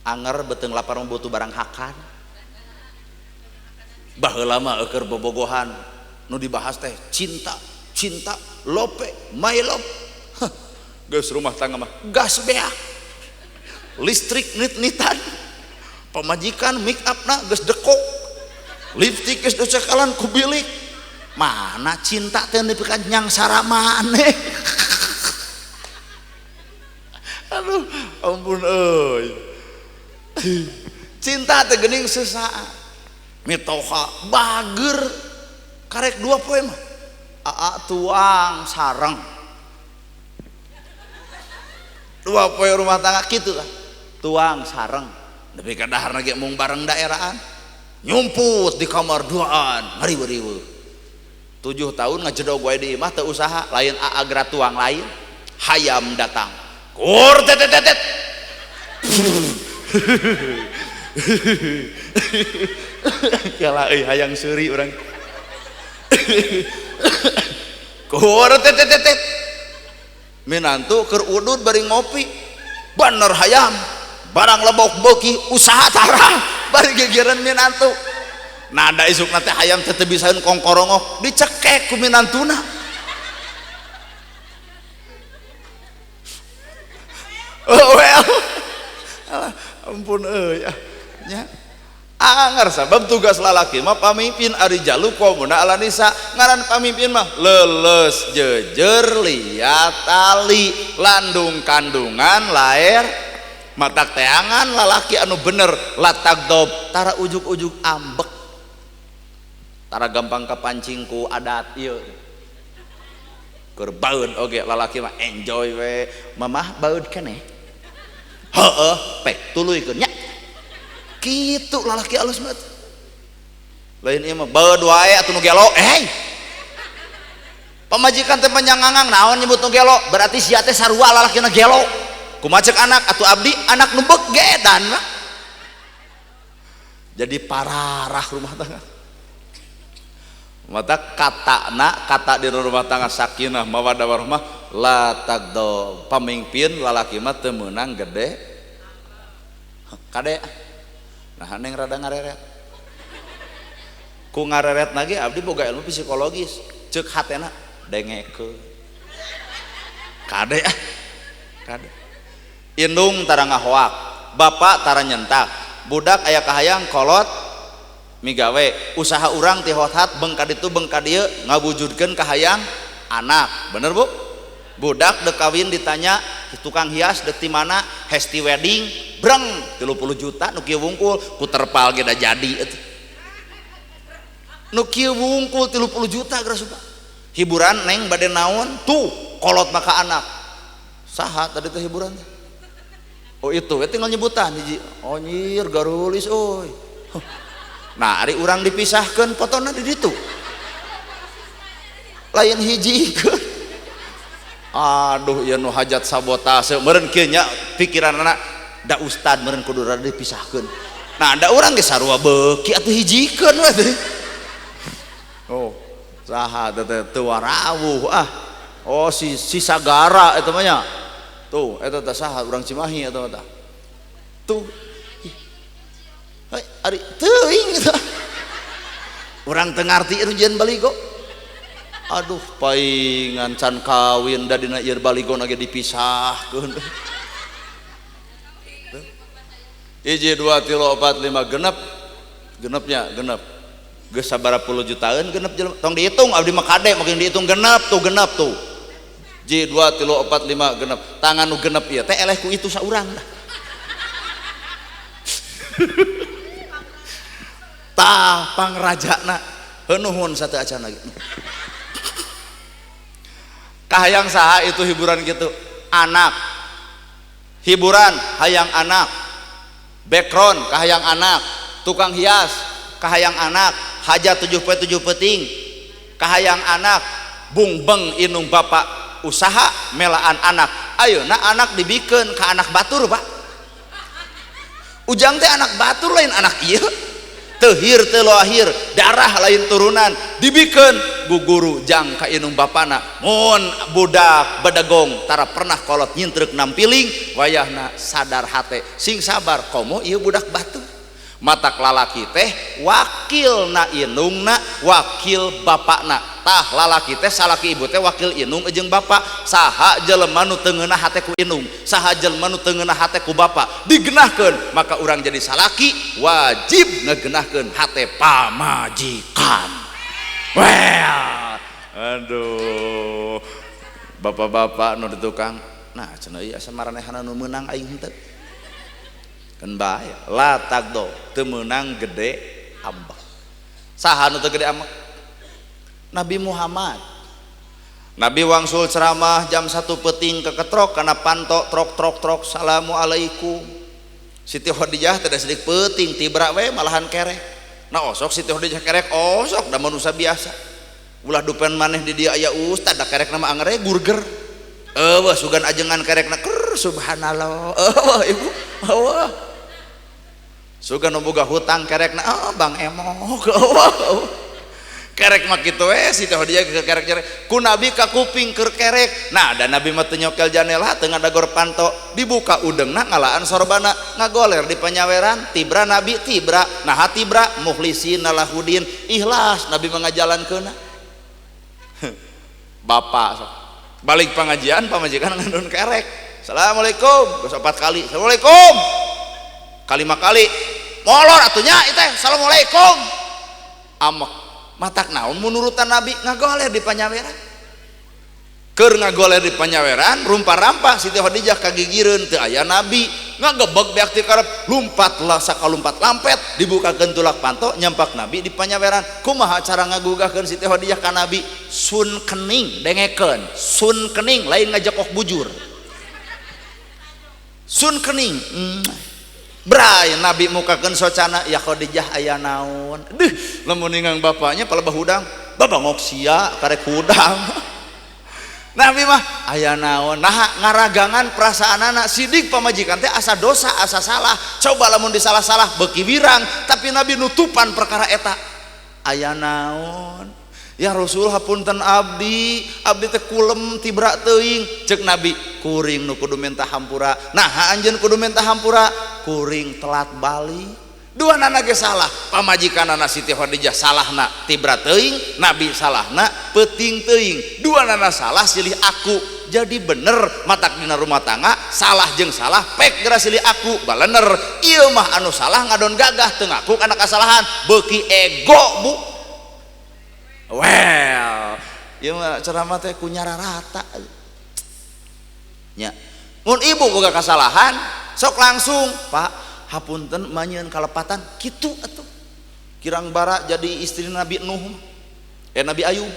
Anger beuteung lapar mah butuh barang hakan. Baheula mah eueur bobogohan nu dibahas teh cinta, cinta, lope, my love. Geus rumah tangga mah gas beak. Listrik nit-nitan. Pamajikan make up na geus dekok. Lipstick geus docekalan ku bilik. Mana cinta teh nepi ka nyangsara maneh. Aduh, ampun euy. Cinta teh geuning sesaat. Mitoha bager karek 2 poe mah. Aa tuang sareng. 2 poe rumah tangga kitu lah. Tuang sareng. Nepi ka daharna ge mung bareng daeraan. Nyumput di kamar duaan, ngariweuh-riweuh. 7 tahun ngajedog wae di imah teu usaha, lain aa geura tuang lain. Hayam datang. Kur tetetetet. Kala euy hayang seuri urang. Kur tetetetet. Minantu keur udud bari ngopi. Bener hayam. Barang lebok beuki usaha tara bari gegeran minantu. Nada isukna teh hayam teh teu bisaeun kongkorongok dicekek ku minantuna. Oh well. Alah, ampun euy nya. Anger sabab tugas lalaki mah pamimpin ari jalu komuna ala nisa ngaran pamimpin mah leuleus jejer liat tali landung kandungan laer matak teangan lalaki anu bener latak dob tara ujug-ujug ambek tara gampang kapancing ku adat ieu keur baeud oge lalaki mah enjoy we mamah baeud keneh heueuh pek tuluykeun nya kitu lalaki alus banget lain ieu mah baeud wae atuh nu gelo pamajikan teh panyangangang naon nyebut nu gelo berarti sia teh sarua lalakina gelo kumaha cek anak atuh abdi anak nu beuk ge edan mah jadi pararah rumah tangga mata katana kata di rumah tangga sakinah mawaddah warahmah la tagdo pamimpin lalaki mah teu meunang gede kade. Nah neng rada ngareret ku ngareret lagi abdi boga ilmu psikologis cek hatena dengekeun kade kade indung tara ngahoak bapak tara nyentak budak aya kahayang kolot migawe usaha urang ti hothat beng ka ditu beng ka dieu ngawujudkeun kahayang anak bener bu budak dek kawin ditanya tukang hias dek ti mana hesti wedding breng 30 juta nu kieu wungkul ku terpal ge da jadi atuh nu kieu wungkul 30 juta geura supa hiburan neng bade naon tuh kolot maka anak saha tadi teh hiburan teh oh itu we tinggal nyebutan hiji anjir garulis euy nah ari urang dipisahkeun potona di ditu lain hijikeun aduh ieu nu hajat sabotase meureun kieu nya pikiranna da ustad meureun kudu rada dipisahkeun nah da urang ge sarua beuki atuh hijikeun we teh oh saha teh teu warawuh ah oh si Sagara eta mah nya tuh eta teh saha urang Cimahi eta mah tah tuh ari teuing eta urang teu ngarti itu jeung baligo aduh paingan can kawin da dina ieu baligo ge dipisahkeun 1 2 3 4 5 genep genepnya genep geus sabaraha puluh jutaan genep jelema tong dihitung abdi mah kade makin dihitung genep tuh J 2 3 4 5 genep tangan nu genep ieu teh eleh ku itu saurang dah. Tah pangrajana heunuhun satu acan lagi. Kahayang saha itu hiburan gitu? Anak. Hiburan hayang anak. Background kahayang anak, tukang hias kahayang anak, hajat 7 poe 7 peuting kahayang anak, bungbeng inung bapak usaha melaan anak. Ayeuna anak dibikeun ka anak batur, Pak. Ujang teh anak batur lain anak ieu. Teuhir teu lahir, darah lain turunan, dibikeun guguru jang ka inung bapana. Mun budak bedegong tara pernah kolot nyintreuk nampiling, wayahna sadar hate sing sabar komo ieu budak batur. Matak lalaki teh wakilna inungna, wakil bapakna. Tah lalaki teh salaki ibu teh wakil inung jeung bapak. Saha jelema nu teu ngeunah hate ku inung, saha jelema nu teu ngeunah hate ku bapak, digenahkeun maka urang jadi salaki wajib ngegenahkeun hate pamajikan. Well, aduh, bapak-bapak nu di tukang, nah cenah ieu asa maranehana nu meunang aing henteu. Kan bae la tagdo teu meunang gede ambek. Saha nu teu gede ambek? Nabi Muhammad. Nabi wangsul ceramah jam 1 peuting keketrok kana panto trok trok trok assalamualaikum. Siti Khadijah teh saeutik peuting tibra we malahan kerek. Nah osok Siti Khadijah kerek osok da manusia biasa. Ulah dupen maneh di dieu aya ustad da kerek nama angere burger. Eueuh sugan ajengan kerekna ker subhanallah. Eueuh ibu. Eueuh. Sugan nu boga hutang kerekna oh Bang Emok. Eueuh. Kerek mah kitu we Siti Khadijah ke kerek-kerek. Ku Nabi ka kuping keur kerek. Nah da Nabi mah teu nyokel janela teu ngadagor panto, dibuka udengna ngalaan sorbana, ngagoler di panyaweran, tibra Nabi tibra. Nah tibra mukhlisina lahudin, ikhlas Nabi mah ngajalankeunna. Bapak sok balik pengajian pamajikan ngandun kerek. Assalamualaikum, geus 4 kali. Assalamualaikum. Kalima kali. Molor atuh nya ieu teh. Assalamualaikum. Amek matak naon menurutan Nabi ngagoler di panyaweran. Keur ngagoler di panyaweran rumpah-rampah Siti Khadijah kagigireun teu aya Nabi ngagebeg beak ti karep lumpat lah sakalumpat lampet dibukakeun tulak panto nyampak Nabi di panyaweran. Kumaha cara ngagugahkeun Siti Khadijah ka Nabi? Sun kening dengekeun, sun kening lain ngajekok bujur. Sun kening. Bray Nabi mukakeun socana ya Khadijah aya naon. Duh lamun ningang bapaknya palebah hudang, babangok sia karek hudang. Nabi mah aya naon. Nah ngaragangan perasaanana sidik pamajikan teh asa dosa asa salah. Coba lamun disalah-salah beuki wirang, tapi Nabi nutupan perkara eta. Aya naon? Ya Rasul hapunten abdi, abdi teh kulem tibra teuing. Ceuk Nabi, kuring nu kudu minta hampura. Nah anjeun kudu minta hampura, kuring telat balik. Dua nana ge salah, pamajikanana Siti Khadijah salahna tibra teuing, Nabi salahna peuting teuing. Dua nana salah silih aku. Jadi bener matak dina rumah tangga salah jeung salah pek geura silih aku balener. Ieu mah anu salah ngadon gagah teu ngaku kana kasalahan, beuki ego bu. Well, ieu mah ceramah teh ku nyararata. Nya. Mun ibu boga kasalahan, sok langsung, Pak, hapunten manyieun kalepatan kitu atuh. Kirang bara jadi istri Nabi Nuh. Nabi Ayub.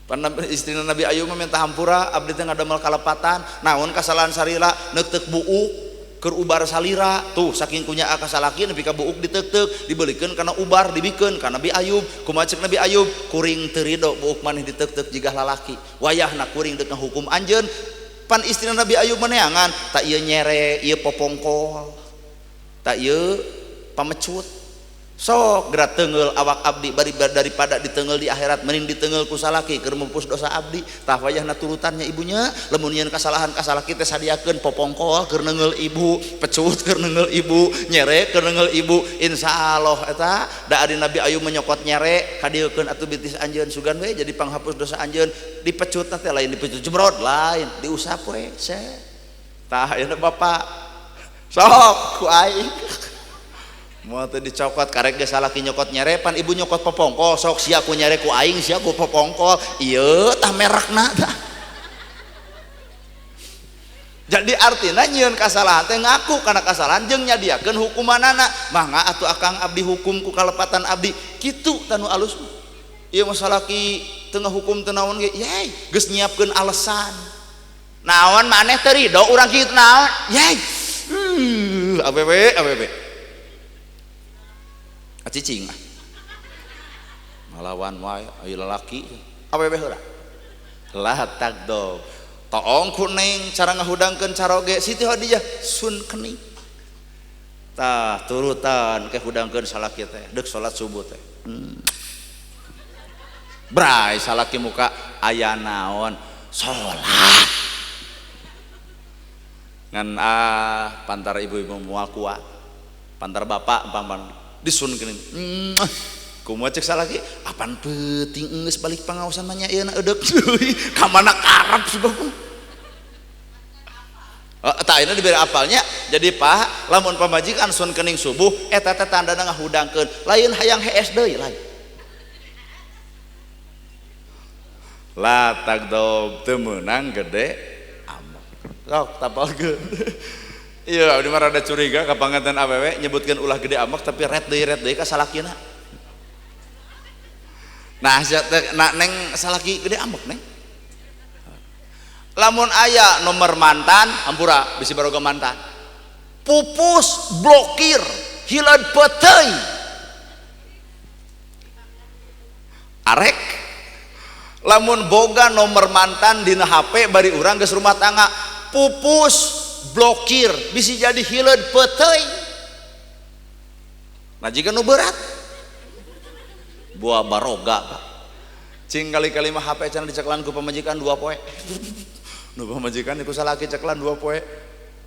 Pan istri Nabi Ayub mah minta hampura, abdi teh ngadamel kalepatan, naon kasalahan sarila neukteuk buuk keur ubar salira. Tuh saking kunya ka salaki nepi ka buuk diteukteuk, dibelikeun kana ubar dibikeun ka Nabi Ayub. Kumaha ceuk Nabi Ayub? Kuring teu rido buuk maneh diteukteuk jigah lalaki. Wayahna kuring deuk ngahukum anjeun. Pan istri Nabi Ayub meneangan, tak ieu nyere, ieu popongkol, tak ieu pamecut. Sok geura teunggeul awak abdi bari daripada diteunggeul di akhirat mending diteunggeul ku salaki keur mempus dosa abdi. Tah wayahna turutannya ibunya, lamun nyieun kasalahan ka salaki teh sadiakeun popongkol keur neunggeul ibu, pecut keur neunggeul ibu, nyere keur neunggeul ibu. Insyaallah eta da ari Nabi Ayub menyokot nyere kadieukeun atuh bitis anjeun sugan we jadi panghapus dosa anjeun. Dipecut teh lain dipecut jemrot lain, diusap we se. Tah ayeuna bapak sok ku aing mau teh dicokot karek ge salaki nyokot nyerepan ibu nyokot popongkol sok sia ku nyere ku aing sia ku popongkol ieu tah merekna tah. Jadi artina nyieun kasalahan teh ngaku kana kasalahan jeung nyadiakeun hukumanana. Mangga atuh akang abdi hukum ku kalepatan abdi. Kitu tanu alus mah. Ieu mah salaki teu ngahukum teu naon ge, yey geus nyiapkeun alasan. Naon maneh teu rido urang kitu naon? Yey. Awewe awewe. Acicing ah. Ngalawan wae aya lalaki. Awewe heula. Lah tagdo. Toong ku neng cara ngahudangkeun caroge Siti Khadijah sun kening. Tah turutan ke hudangkeun salaki teh deuk salat subuh teh. Bray salaki muka aya naon? Salat. Ngan ah pantar ibu-ibu moal kuat. Pantar bapak pang-pang disun kening. Kumaha cek salaki? Apan peuting geus balik pangaosan mah nya ieu na eudek deui. Ka mana karep si bapak. Tak ayeuna diberi apalnya. Jadi Pak, lamun pamajikan sun kening subuh eta teh tandana ngahudangkeun, lain hayang hees deui lain. La tagdob teu meunang gede amek. Sok tapalkeun. Ieu abdi mah rada curiga ka panganten awewe nyebutkeun ulah gede amek tapi ret deui ka salakina. Nah, nah neng salaki gede ambek neng. Lamun aya nomor mantan, hampura bisi baroga mantan. Pupus blokir, hileud peuteuy. Arek. Lamun boga nomor mantan dina HP bari urang geus rumah tangga, pupus blokir, bisi jadi hileud peuteuy. Nah, jika nu berat buah baroga Pak. Cing kali-kali mah HP cenah diceklan ku pamajikan 2 poe. Nu pamajikan iku salaki ceklan 2 poe.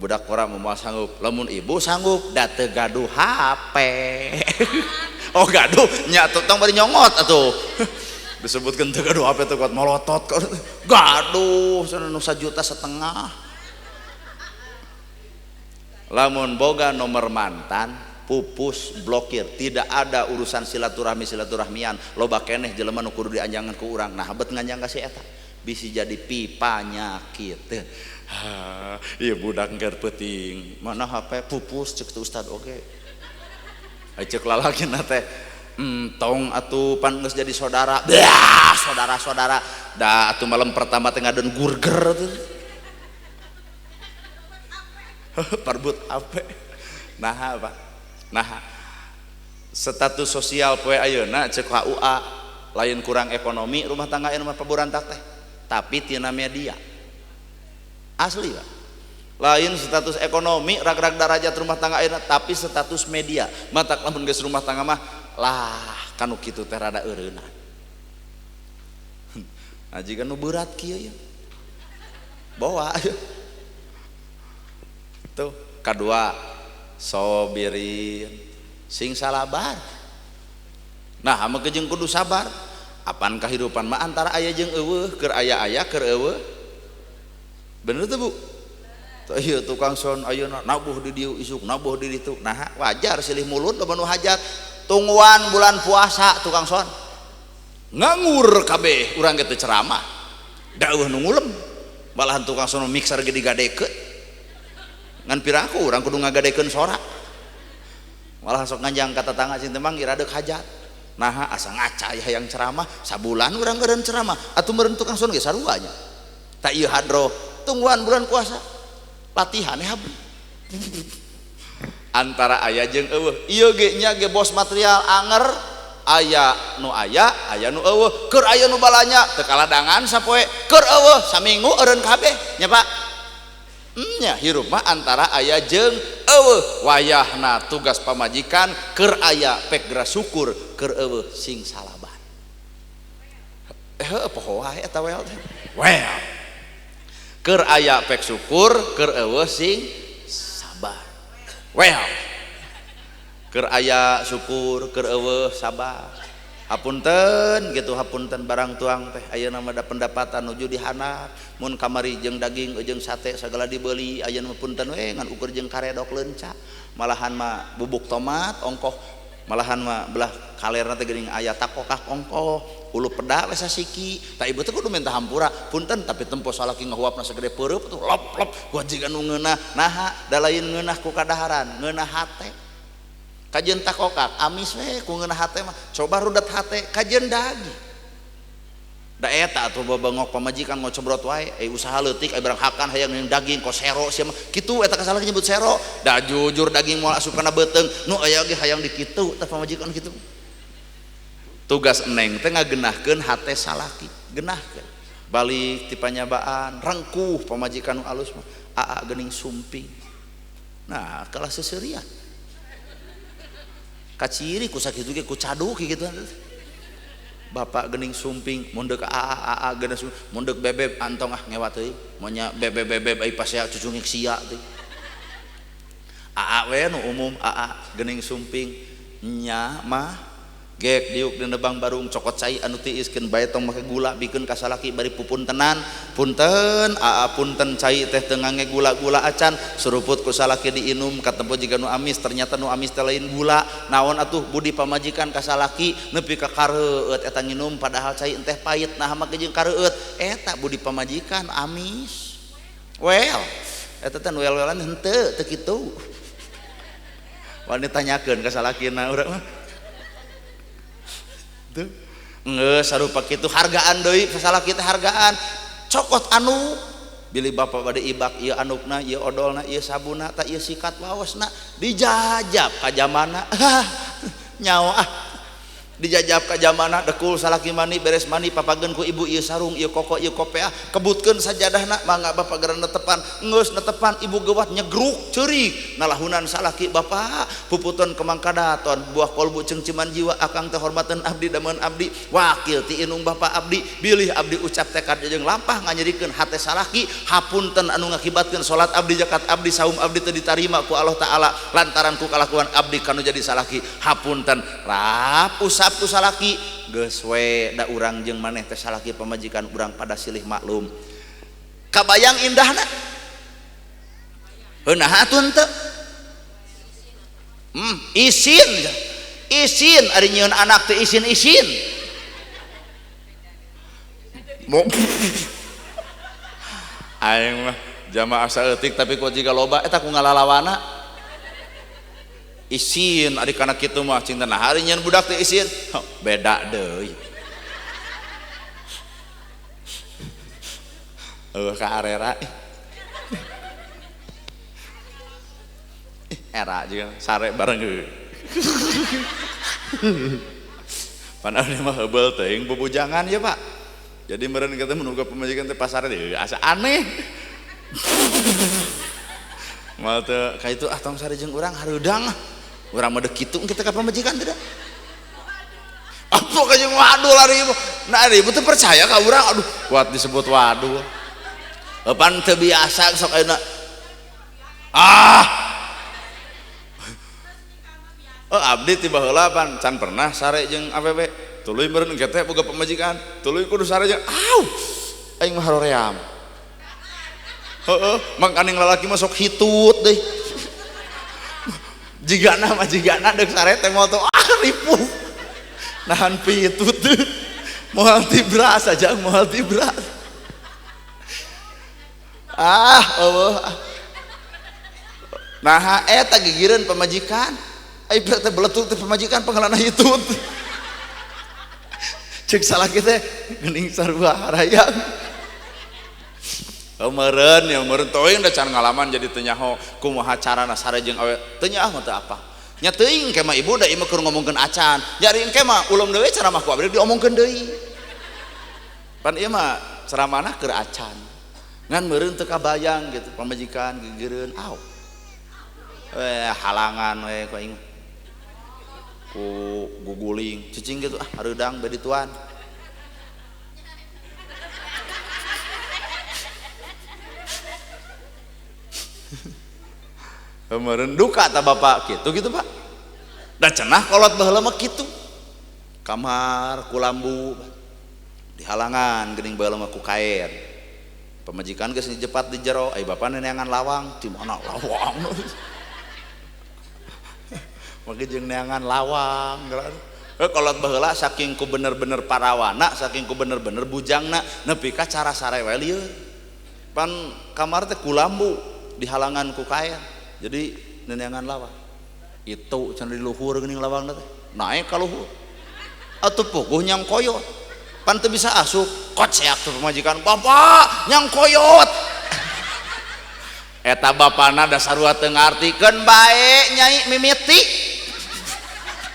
Budak ora moal sanggup. Lamun ibu sanggup da teu gaduh HP. Oh gaduh nya atuh tong bari nyongot atuh. Disebutkeun teu gaduh HP teu kuat molotot. Gaduh cenah nu 1,5 juta. Lamun boga nomor mantan pupus blokir, tidak ada urusan silaturahmi silaturahmian, loba keneh jelema nu kudu dianjangan ku urang. Nah bet nganjang ka si eta bisi jadi pipanyakit. Ha, ieu budak keur peuting, mana HP pupus cek teh ustad oge. Ai cek lalakina teh, entong atuh pan geus jadi saudara. Dah, saudara-saudara. Da atuh malam pertama teh ngadeun gurger tuh. Parbut HP. Nah, Pak. Nah, status sosial poe ayeuna cek KUA lain kurang ekonomi rumah tangga ayeuna mah paburantak teh, tapi tina media. Asli Pak. Lain status ekonomi rag-rag darajat rumah tangga ayeuna, tapi status media. Matak lamun geus rumah tangga mah lah kanu kitu teh rada eureunna. Nah, jiga nu berat kieu ya. Bawa. Tuh, kadua sobirin sing salabar. Nah, ame jeung kudu sabar. Apan kahirupan mah antara aya jeung eueuh, keur aya-aya keur eueuh. Bener teu, Bu? Teu ieu tukang son ayeuna nabuh di dieu isuk, nabuh di ditu. Nah, wajar silih mulut loba nu hajat. Tungguan bulan puasa tukang son. Nganggur kabeh urang ge teu ceramah. Da eueuh nu ngulem. Malahan tukang son mixer ge digadekeun. Ngan piraku urang kudu ngagadekeun sora. Malah sok nganjang ka tetangga cing teh mang iradeuk hajat. Nah asa ngaca ya hayang ceramah, sabulan urang eureun ceramah, atuh meureun tukang son ge sarua nya. Ta ieu hadroh, tungguan bulan puasa. Latihan habri. Antara aya jeung eueuh. Ieu ge nya ge bos material anger, aya nu aya, aya nu eueuh. Keur aya nu balanya teu kaladangan sapoe, keur eueuh saminggu eureun kabeh nya Pak. Nya hirup mah antara aya jeung eueuh. Wayahna tugas pamajikan keur aya pek geura syukur, keur eueuh sing salabar. Heuh poho wae eta wel teh. Well. Keur aya pek syukur, keur eueuh sing sabar. Well. Keur aya syukur, keur eueuh sabar. Hapunten gitu, hapunten barang tuang teh ayeuna mah da pendapatan nuju dihandap, mun kamari jeung daging jeung sate sagala dibeli ayeuna mah punten we ngan ukur jeung karedok leunca, malahan mah bubuk tomat ongkoh, malahan mah belah kalerna teh geuning aya takokak ongkoh, Hulu peda we sasiki. Tah ibu teh kudu minta hampura, punten tapi tempo salaki ngahuapna sagede peureub tuh lop lop gua jiga nu ngeunah. Naha da lain ngeunah ku kadaharan, ngeunah hate. Kajeun takokak amis we ku ngeunah hate mah. Coba rudet hate kajeun daging. Da eta atuh babangok pamajikan ngocobrot wae, usaha leutik barang hakan hayang daging kok sero sia mah. Kitu eta kasalah nyebut sero. Da jujur daging moal asup kana beuteung, nu aya ge hayang dikitu tah pamajikan kitu. Tugas eneng teh ngagenahkeun hate salaki, genahkeun. Balik ti panyabaan, rengkuh pamajikan nu alus mah, aa geuning sumping. Nah, kalah seuseurian. Kaciri ku sakitu ge ku caduk kitu. Bapak gening sumping mundek aa aa gening sumping mundek bebeb antong ah ngewat teuing monya bebeb bebeb ai pasea cucungik sia teuing aa we nu umum aa gening sumping nya mah gek diuk di nebang barung cokot cai anu tiiskeun bae tong make gula bikeun ka salaki bari pupuntenan punten aa punten cai teh teu ngange gula-gula acan suruput ku salaki diinum katempo jiga nu amis ternyata nu amis teh lain gula naon atuh budi pamajikan ka salaki nepi ka kareueut eta nginum padahal cai teh pahit nah make jeung kareueut eta budi pamajikan amis well eta teh nu wel-welan henteu teu kitu wani tanyakeun ka salakina urang mah tuh geus sarupa kitu hargaan deui salah kita hargaan cokot anu bilih bapak bade ibak ieu anukna ieu odolna ieu sabunna ta ieu sikat waosna dijajab ka jamana nyawa ah dijajab ka jamana dekul salaki mani beres mani papageun ku ibu ieu sarung ieu koko ieu kopeah kebutkeun sajadahna mangga bapak geura netepan geus netepan ibu gewat nyegruk ceurik nalahunan salaki bapak puputon kemang kadaton buah kolbu cengciman jiwa akang teh hormateun abdi dameun abdi wakil ti inung bapak abdi bilih abdi ucap tekad jeung lampah nganyerikeun hate salaki hapunten anu ngakibatkeun salat abdi zakat abdi saum abdi teu ditarima ku Allah taala lantaran ku kalakuan abdi kanu jadi salaki hapunten rap usap ku salaki geus we da urang jeung maneh teh salaki pamajikan urang pada silih maklum kabayang indahna heuh atuh henteu isin isin ari nyieun anak teh isin-isin aing mah jamaah saeutik tapi ku jiga loba eta ku ngalalawana isin ari kana kitu mah cinta nah hari nyeun budak teh isin beda deui eueuh ka arera era juga sare bareng heuh pan abdi mah heubeul teuing bubujangan ya Pak jadi meureun kitu mun uga pamajikan teh pasare teh asa aneh moal teu ka itu ah tong sare jeung urang hareudang urang mah deuk kitu kita ka pamajikan teh apa ka jeung wadul ari ibu nah ari ibu teh percaya ka urang aduh kuat disebut wadul pan teu biasa sok ayeuna ah oh abdi ti baheula pan can pernah sare jeung awewe tuluy meureun engke teh boga pamajikan tuluy kudu sare jeung au aing mah haroream heeh mangkaning lalaki mah sok hitut deui jigana mah jigana deuk sare teh moal ah ripuh nahan pitut moal tibras aja moal tibras ah eueuh nah eta gigireun pamajikan ai teh beletuk teh pamajikan pangalana hitut ceuk salaki teh geuning sarua harayang meureun ya meureun teuing da can ngalaman jadi teu nyaho kumaha carana sare jeung awe teu nyaho teu apa nya teuing ke mah ibu da ieu mah keur ngomongkeun acan nya ari engke mah ulum deui ceramah ku abdi diomongkeun deui pan ieu mah ceramahna keur acan ngan meureun teu kabayang gitu pamajikan gigireun au we halangan we ku aing ku guguling cicing gitu ah hareudang bade dituan kemarin duka ta bapak gitu gitu pak da cenah kolot baheula mah kitu kamar ku lambu dihalangan geuning baheula mah ku kaen pamajikan geus dijepat di jero ai bapak neangan lawang di mana lawang make jeung neangan lawang Kolot baheula saking ku bener-bener parawana, saking ku bener-bener bujangna nepi ka cara sare we lieur. Pan kamar teh kulambu dihalangan ku kaen. Jadi neneangan lawang. Itu cenah di luhur geuning lawangna teh. Naek ka luhur. Atuh puguh nyang koyot. Pan teu bisa asup, koceak tuh pamajikan, "Bapak, nyang koyot." Eta bapana da sarua teu ngartikeun bae nyai mimiti.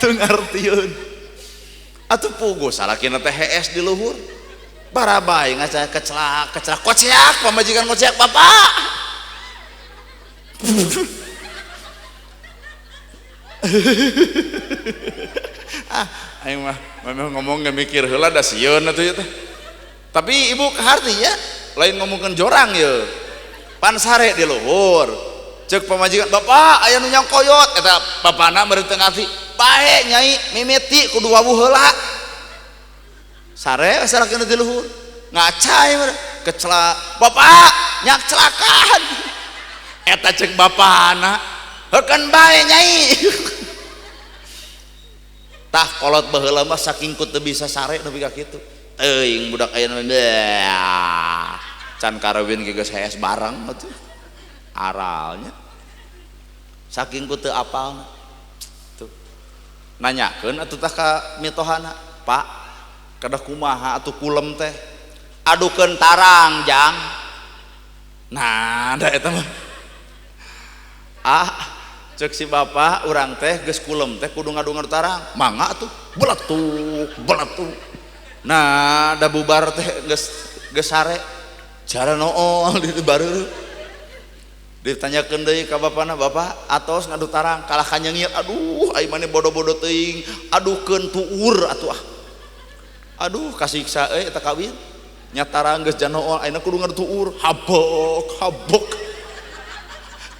Teu ngartieun. Atuh puguh salakina teh hees di luhur. Barabai ngaca kecelak, kecelak koceak pamajikan koceak, "Bapak." Ah, aing mah memang ngomong nggak mikir heula da sieun atuh ieu teh. Tapi ibu kaharti nya lain ngomongkeun jorang ye. Pan sare di luhur. Ceuk pamajikan, "Bapak, aya nu nyang koyot." Eta bapana meureun teu ngarti. Bae nyai mimiti kudu wawuh heula. Sare salakina di luhur. Ngacai meureun kecelak, "Bapak, nyak celakaan." Eta ceuk bapana, "Heukeun bae nyai." Tah kolot baheula mah saking ku teu bisa sare nepi ka kitu. Teuing budak ayeuna mah can karawin ge geus hees bareng atuh. Aralnya saking ku teu apalna. Tuh. Nanyakeun atuh tah ka mitohana, "Pak, kedah kumaha atuh kulem teh?" "Adukeun tarang, Jang." Nah, da eta mah. Ah, cek si bapak urang teh geus kulem teh kudu ngadu-ngadu tarang, mangga atuh beletuk beletuk. Nah, da bubar teh geus sare cara nool di baru ditanyakeun deui ka bapana, "Bapak atos ngadu tarang kalah ka nyeungit, aduh ai maneh bodo-bodo teuing, adukeun tuur atuh ah. Aduh kasiksa euy eta kawin. Nya tarang geus janool ayeuna kudu ngadu tuur, habok habok."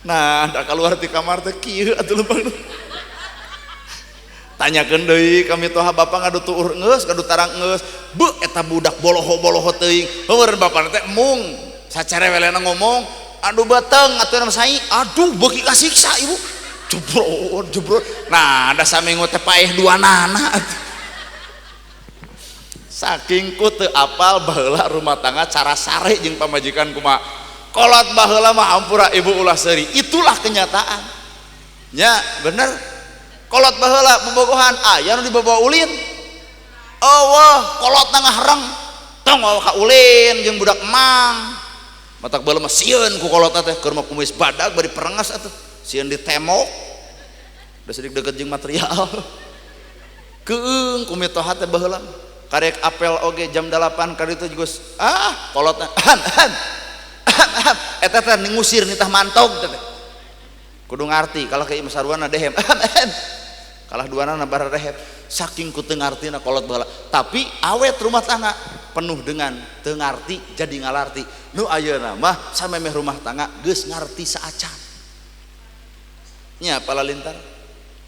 Nah, da keluar ti kamar teh kieu atuh lempang. Tanyakeun deui ka mitoha, "Bapak ngadu tuur geus, ngadu tarang geus." Beuh eta budak boloho-boloho teuing. Heueur bapana teh mung sacerewelena ngomong, "Aduh beteng atuh nama sai." Aduh beuki kasiksa ibu. Jebrot jebrot. Nah, da saminggu teh paeh duanana atuh. Saking ku teu apal baheula rumah tangga cara sare jeung pamajikan kumaha. Kolot baheula mah ampura ibu ulah seuri, itulah kenyataan. Nya bener. Kolot baheula bobogohan aya nu dibawa ulin. Eueuh kolot ngahareng tong ka ulin jeung budak emang. Matak baheula mah sieun ku kolot teh keur mah kumis badag bari perengas atuh. Sieun ditemok. Da sidik deket jeung material. Keung ku mitoha teh baheula. Karek apel oge jam 8 ka ditu geus ah kolotna han. Eta teh ngusir nitah mantog teh. Kudu ngarti kalah ka imah sarwana dehem. Kalah duanana bararehet. Saking ku teu ngartina kolot baheula. Tapi awet rumah tangga penuh dengan teu ngarti jadi ngalarti. Nu ayeuna mah samemeh rumah tangga geus ngarti saacan. Nya palalintar.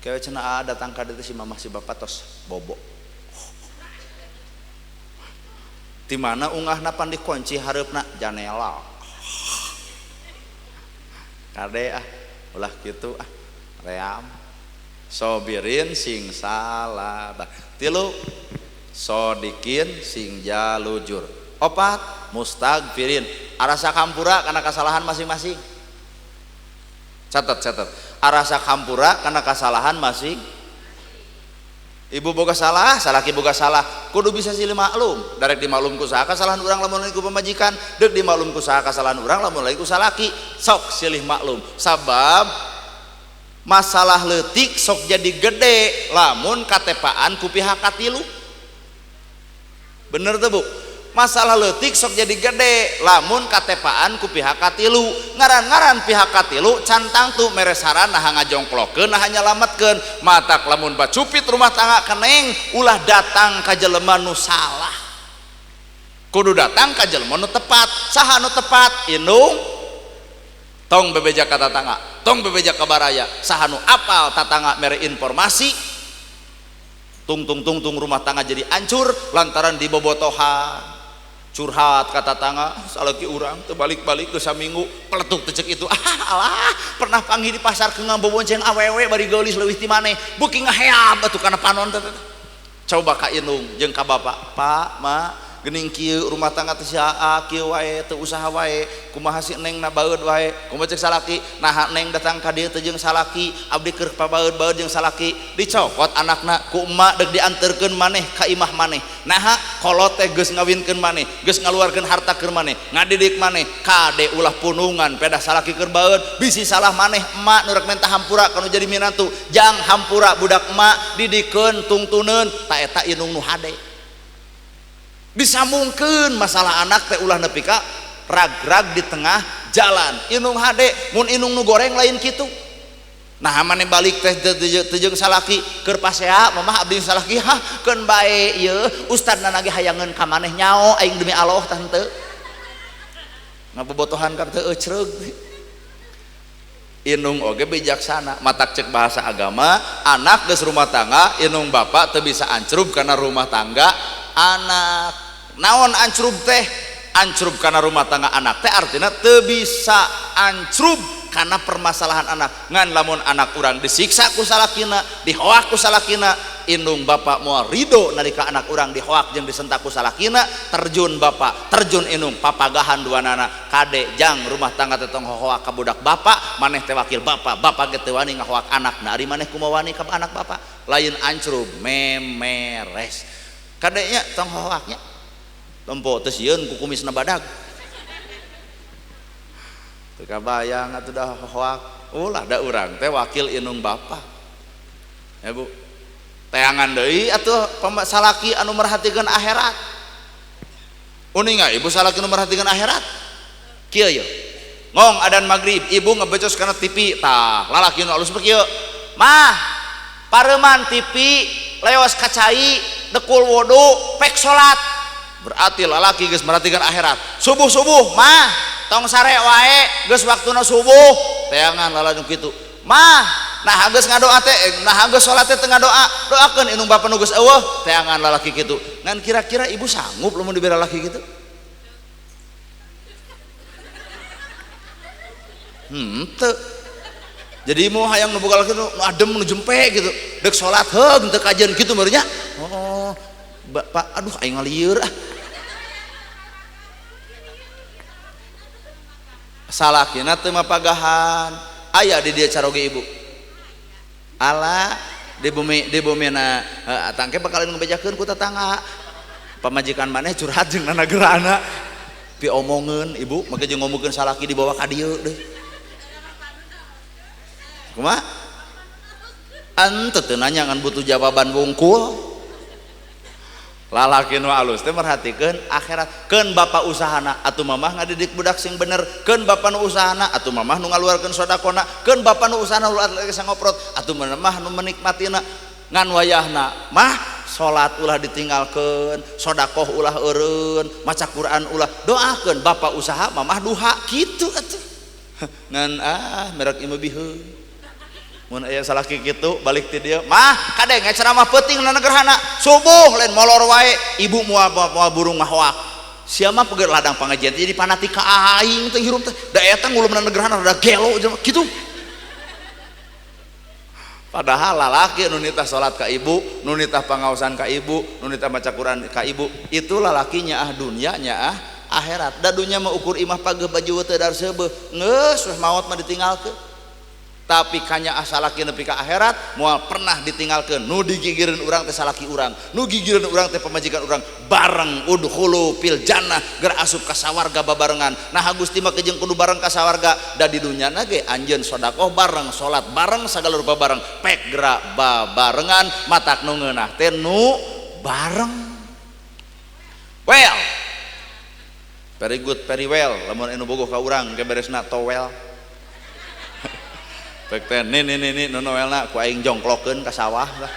Kewe cenah datang ka dieu si mamah si bapak tos bobo. Di mana ungahna pan dikunci hareupna janela. Kade ah ulah kitu ah ream. Sobirin sing salabar. Tilu sodikin sing jalujur. Opat mustagfirin. Arasa kampura karena kesalahan masing-masing. Catat catat. Arasa kampura karena kesalahan masing. Ibu boga salah, salaki boga salah, kudu bisa silih maklum. Darek dimaklum ku saha kesalahan urang lamun lain ku pamajikan, deuk dimaklum ku saha kesalahan urang lamun lain ku salaki. Sok silih maklum. Sabab masalah leutik sok jadi gede lamun katepaan ku pihak katilu. Bener tuh Bu? Masalah leutik sok jadi gede lamun katepaan ku pihak katilu. Ngaran-ngaran pihak katilu can tangtu mere saran naha ngajongklokeun naha nyalametkeun. Matak lamun bacupit rumah tangga keneng ulah datang ka jelema nu salah. Kudu datang ka jelema nu tepat. Saha nu tepat? Indung tong bebeja ka tatangga, tong bebeja ka baraya. Saha nu apal tatangga mere informasi. Tung tung tung tung rumah tangga jadi hancur lantaran dibobotohan. Curhat ka tatangga, salaki urang teu balik-balik ke saminggu, peletuk teu ceuk itu. Ah alah, pernah panggih di pasar ke ngabobonceng awewe bari geulis leuwih ti maneh. Beuki ngaheab atuh kana panon teh. Coba ka indung jeung ka bapak, Pak, Ma, geuning kieu rumah tangga teh sia kieu wae teu usaha wae, kumaha si neng na baeud wae, kumaha cek salaki, naha neng datang ka dieu teh jeung salaki, abdi keur pabaeud-baeud jeung salaki, dicokot anakna ku emak deuk dianterkeun maneh ka imah maneh. Naha kolot teh geus ngawinkeun maneh, geus ngaluarkeun harta keur maneh, ngadidik maneh, kade ulah punungan pedah salaki keur baeud, bisi salah maneh emak nu rek menta hampura kanu jadi minantu, jang hampura budak emak didikeun tungtuneun, ta eta indung nu hade. Disambungkeun masalah anak teh ulah nepi ka rag-rag di tengah jalan. Indung hade mun indung nu goreng lain kitu. Nah maneh balik teh teu jeung salaki keur pasea mamah abdi salaki hah keun bae ieu ustadna ge hayangeun ka maneh nyao aing demi Allah tah henteu. Ngabobotohan ka teu ecreug. Indung oge bijaksana matak cek bahasa agama anak geus rumah tangga indung bapak teu bisa ancrub kana rumah tangga anak. Naon ancrub teh? Ancrub kana rumah tangga anak teh artinya teu bisa ancrub kana permasalahan anak. Ngan lamun anak urang disiksa ku salakina, dihoak ku salakina, indung bapak moal ridho nalika anak urang dihoak jeung disentak ku salakina, terjun bapak, terjun indung, papagahan duanana, kade jang rumah tangga teh tong hohoak ka budak bapak, maneh teh wakil bapak, bapak ge teu wani ngahoak anakna, ari maneh kumaha wani ka anak bapak? Lain ancrub, memeres. Kadenya tong hohoaknya tempo teu sieun ku kumisna badag. Teu kabayang atuh dah hohoak. Ulah da urang teh wakil indung bapak. Ya Bu. Teangan deui atuh salaki anu merhatikeun akhirat. Uninga ibu salaki anu merhatikeun akhirat? Kieu ye. Ngong adan magrib, ibu ngebecos kana TV. Tah, lalaki nu alus mah kieu. Mah, pareuman TV leos kacai dekul wudu pek salat. Berarti lalaki geus merhatikan akhirat. Subuh-subuh mah tong sare wae geus waktuna subuh. Teangan lalaki kitu. Mah nah geus ngadoa teh, nah geus salat teh teu ngadoa, doakeun indung bapa nu geus eueuh. Teangan lalaki kitu. Ngan kira-kira ibu sanggup lamun dibere lalaki kitu? Henteu. Jadi mau hayang nu boga lalaki nu adem nu jempe gitu. Deuk salat heug teu kajeun kitu meureun nya. Oh, Bapak, aduh aing ngalieur ah. Salakina teu mapagahan. Aya di dieu caroge ibu. Ala di bumi na tangke bakalan ngebejakeun ku tetangga. Pamajikan maneh curhat jeung nanagerana. Pi omongeun ibu, make jeung ngomongkeun salaki dibawa ka dieu deui. Kumaha? Ente teu nanya ngan butuh jawaban wungkul. Lalaki nu alus teh merhatikeun akhirat. Keun bapa usahana atuh mamah ngadidik budak sing bener, keun bapa nu usahana atuh mamah nu ngaluarkeun sodakona, keun bapa nu usahana ulah sangoprot atuh mamah nu menikmatina. Ngan wayahna mah salat ulah ditinggalkeun, sodakoh ulah eureun, maca Quran ulah, doakeun bapa usaha mamah duha kitu atuh. Ngan ah merek ieu biheung. Mun aya salaki kitu balik ti dieu mah kadenge ceramah peuting na negerhana subuh lain molor wae ibu moal burung mahoak sia mah peger ladang pangajian jadi fanatik ka aing teh hirup teh da eta ngulumna negerhana rada gelo jelema kitu. Padahal lalaki nu nitah salat ka ibu, nu nitah pangaosan ka ibu, nu nitah maca Quran ka ibu, itu lalakinya ah dunya nya ah akhirat. Da dunya mah ukur imah pageuh baju teu dar seubeuh geus weh maot mah ditinggalkeun. Tapi kanya salaki nepi ka akhirat moal pernah ditinggalkeun. Nu digigireun urang teh salaki urang, nu gigireun urang teh pamajikan urang, bareng udkhulu fil jannah ger asup ka sawarga babarengan. Nah Gusti mah kejeng kudu bareng ka sawarga, da di dunyana ge anjeun sedekah bareng, salat bareng, sagala rupa bareng, pek gerak babarengan, matak nu ngeunah teh nu bareng. Well, very good, very well. Lamun anu bogoh ka urang ke beresna towel. Pek teh nih nu noelna ku aing jongklokeun ka sawah lah.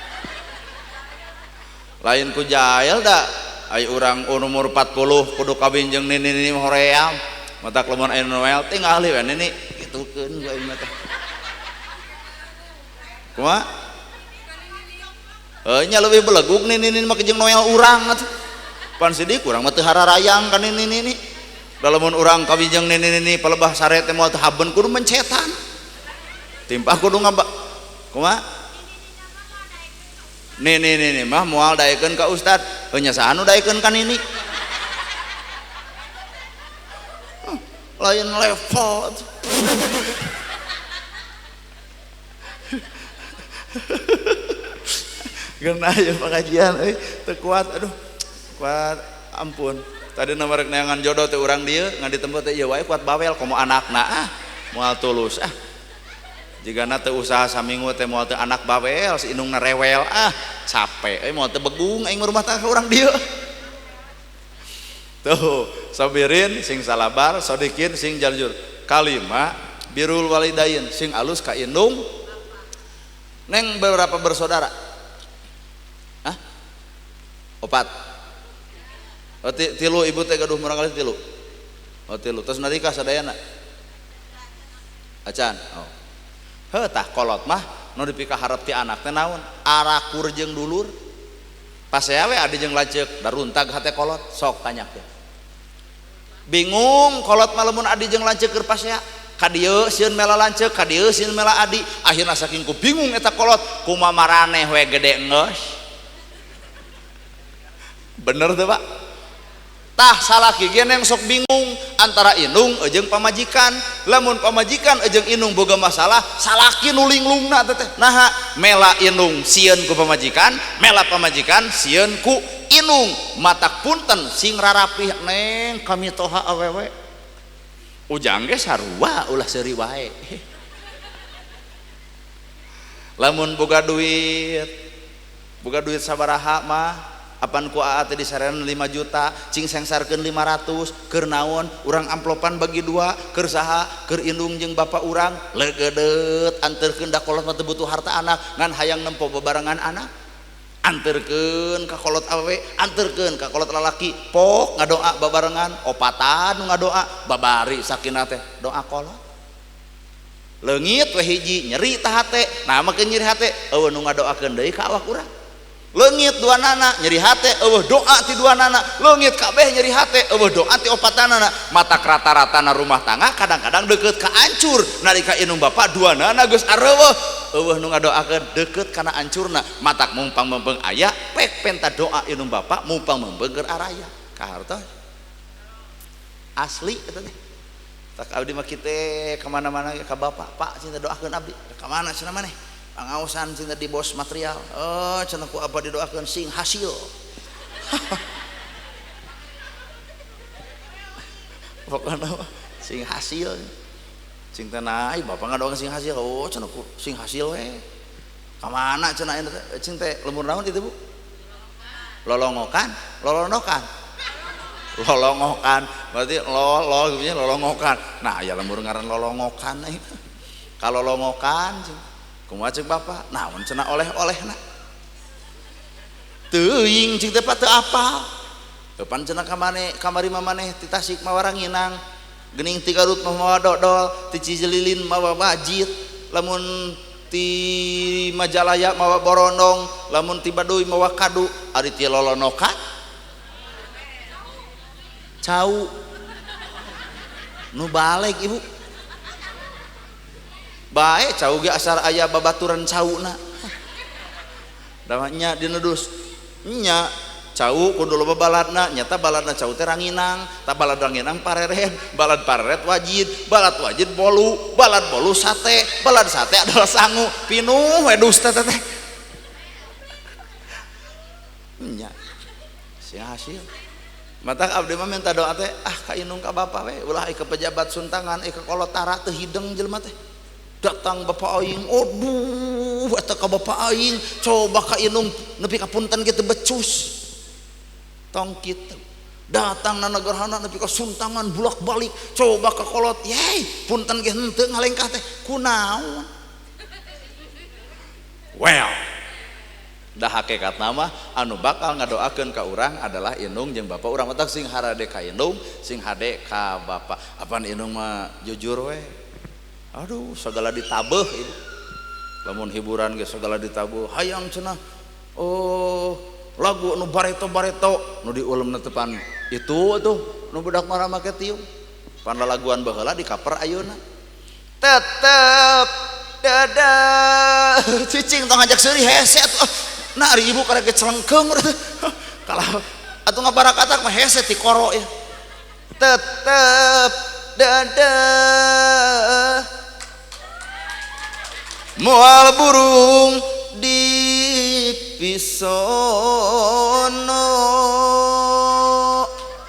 Lain ku jail da ai urang umur 40 kudu kawin jeung nini hoream. Matak lamun aya noel tingali we nini kitukeun ku aing mah teh. Kumaha? Heuh nya leuwih belegug nini mah jeung noel urang atuh. Pan sidik urang mah teu hararayang ka nini. Da lamun urang kawin jeung nini palebah sare teh moal teu haben kudu mencetan. Timpah kudu ngaba kumaha? Nini nini mah moal daekeun ka ustad, heuh nya saha nu daekeun ka nini? Lain level. Geuna ya pengajian euy, teu kuat aduh. Kuat ampun. Tadi nomor rek neangan jodoh teh urang dieu ngan ditempo teh ieu wae kuat bawel komo anakna ah moal tulus ah. Jigana teu usaha saminggu teh moal teu anak bawel si indungna rewel ah capek euy moal teu begung aing rumah tangga urang dieu. Tuh sabirin sing salabar sodikin sing jujur. Kalima birrul walidain sing alus ka indung. Neng berapa bersaudara? Hah? Opat. Oh, tilu ibu teh gaduh murang kali tilu. Oh tilu. Terus narika sadayana? Acan. Oh. Heuh tah kolot mah nu dipikaharep ti anak teh naon? Arakur jeung dulur. Pasea we adi jeung lanceuk daruntag hate kolot sok tanyakeun. Bingung kolot mah lamun adi jeung lanceuk keur pasea. Ka dieu sieun mela lanceuk, ka dieu sieun mela adi. Akhirna saking ku bingung eta kolot kumaha maraneh we gede enggeus. Bener teu Pak? Tah salaki ge yang sok bingung antara indung jeung pamajikan. Lamun pamajikan jeung indung boga masalah, salaki nu linglungna teh teh. Naha mela indung sieun ku pamajikan, mela pamajikan sieun ku indung. Matak punten sing rarapih neng kami toha awewe. Ujang ge sarua ulah seuri wae. Lamun boga duit sabaraha mah apan ku aa teh disarean 5 juta cing sengsarkeun 500 keur naon urang amplopan bagi dua keur saha keur indung jeung bapa urang leugeudeut anterkeun da kolot mah teu butuh harta anak ngan hayang nempo bebarengan anak anterkeun ka kolot awewe anterkeun ka kolot lalaki pok ngadoa babarengan opatan nu ngadoa babari sakinah teh doa kolot leungit we hiji nyeri tah hate nah make nyeri hate eueuh nu ngadoakeun deui ka awak urang. Leungit dua nana nyeri hate eueuh doa ti dua nana leungit kabeh nyeri hate eueuh doa ti opatanana. Matak rata-ratana rumah tangga kadang-kadang deukeut ka ancur nalika indung bapak dua nana geus areueuh eueuh nu ngadoakeun deukeut kana ancurna. Matak mumpang meunpeung aya pek penta doa indung bapak mumpang meunpeung keur araya kahartos asli eta teh. Tak abdi mah kitu ka mana-mana ka bapak, Pak cinta doakeun abdi ka mana cenah maneh pangaosan cinta di bos material, oh cenah ku apa didoakeun sing hasil. Pokokna sing hasil. Sing teh naik bapak ngadoakeun sing hasil, oh cenah ku sing hasil we. Ka mana cenah cing teh lembur naon itu Bu? Lolongokan, lolonokan. Lolongokan, berarti lol lol gitu lolongokan. Nah, aya lembur ngaran lolongokan. Kalau lolongokan kumaha ceuk bapak? Naon cenah oleh-olehna? Teuing cing teh teu apal. Depan cenah ka maneh kamari mah maneh ti Tasik mawa ranginang, geuning ti Garut mah mawa dodol, ti Cijelilin mawa wajit, lamun ti Majalaya mawa borondong, lamun ti Baduy mawa kadu, ari ti lolonokan cau nu balik ibu. Bae cau ge asar aya babaturan cauna. Damanya dinedus nya cau kudu loba baladna, nyata baladna cau teh ranginang, ta balad ranginang pareret, balad pareret wajid, balad wajid bolu, balad bolu sate, balad sate adalah sangu, pinuh we dus teh teh. Nya sing hasil. Matak abdi mah minta doa teh ah ka indung ka bapa we ulah ka pejabat suntangan ka kolot tara teu hideng jelema teh. Datang bapak aing, aduh eta ka bapak aing, coba ka indung nepi ka punten ge teu becus. Tong kitu. Datang na negarhana nepi ka suntangan bulak-balik, coba ka kolot, yey punten ge henteu ngalengkah teh, kunaon? Well, dah hakikat nama anu bakal ngadoakeun ka urang adalah indung jeung bapak urang. Matak sing harade ka indung, sing hade ka bapak. Apan indung mah jujur we. Aduh segala ditabeuh ibu. Lamun hiburan ge segala ditabuh. Hayang cenah oh lagu nu bareto-bareto nu diulemna teh pan itu tuh nu budak mah make tiung. Pan lalaguan baheula di cover ayeuna. Tetep dadah cicing tong ngajak seuri hese atuh. Nah ari ibu karek celengkeung kalah atuh ngabarakatak mah hese ti koro ya. Tetep dedeh moal burung di pisono.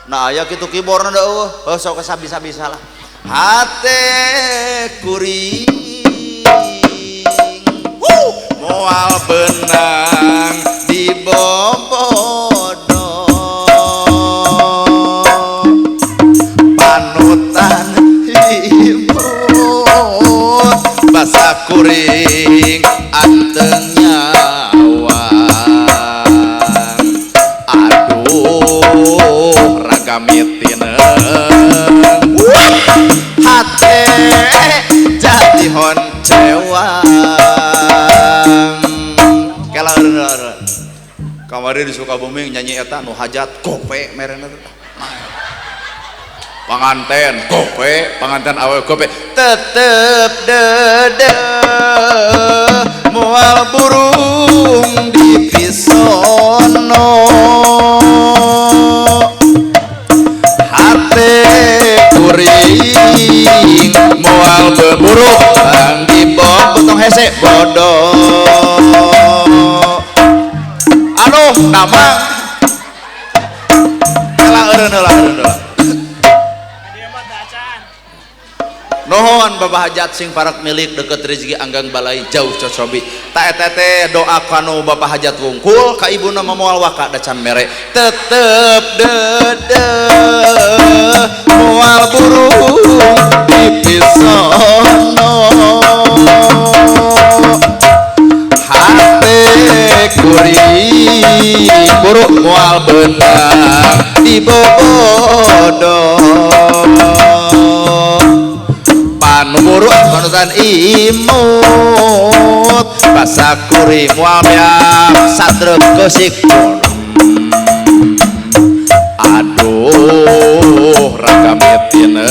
Nah aya kitu kiborna da eueuh heuh sok sabisa-bisa lah. Hate kuring moal benang di bobodo panutan imut basa kuring anteng nyawang aduh raga mitineng hate jadi honcewang. Kamari di Sukabumi nyanyi eta nu hajat gope merena teh. Panganten gope, panganten awewe gope. Tetep dedeh moal burung di pisono. Hate kuring moal beburuk bang dibom tong hese bodoh. Aduh, nama kala eureun heula eureun heula. Nuhun Bapak Hajat sing parak milik deket rezeki anggang balai jauh cocobi. Ta eta teh doa kanu Bapak Hajat wungkul ka ibuna mah moal waka da can mere. Tetep dedeh moal burung di pisono. Hate kuring buruk moal benang di bobodo panu buruk panutan imut basa kuring moal beak satrep keusik. Aduh raga mitineng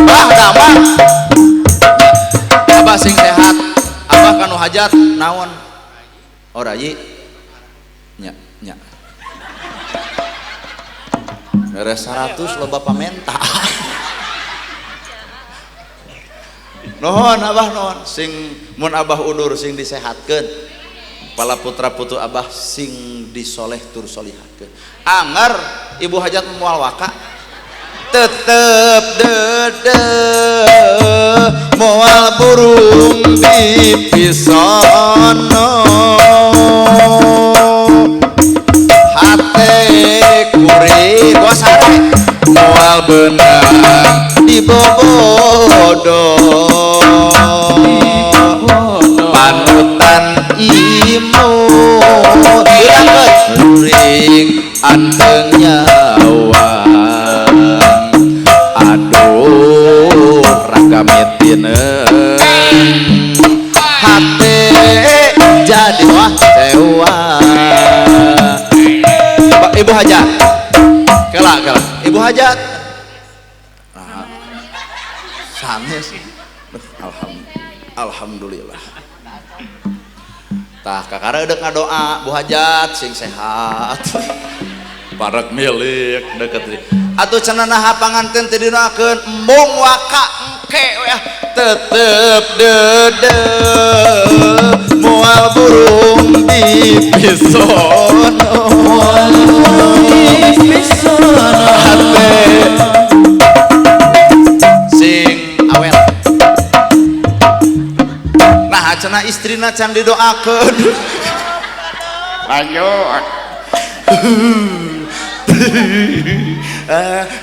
bah damang abah sing sehat abah kanu hajat naon ora yi nya nya mere 100 loba pamenta. Nuhun abah nuhun sing mun abah undur sing disehatkeun pala putra putu abah sing disoleh tur solihahkeun. Anger ibu hajat moal waka tetep dedeh moal burung di pisono. Hate kuring gua sare moal benang di bobodo panutan imut kuring anteng nyawang aduh raga mitineng hate jadi wah sewa. Ibu hajat kela kela ibu hajat nah, sanes. Alhamdulillah tah kakara deuk ngadoa bu hajat sing sehat parek milik deket atuh cenah naha panganten teu dinoakeun embung waka engke we tetep dedeh moal burung di pisono moal di pisono hate sing awet. Nah cenah istrina can didoakeun lanjut.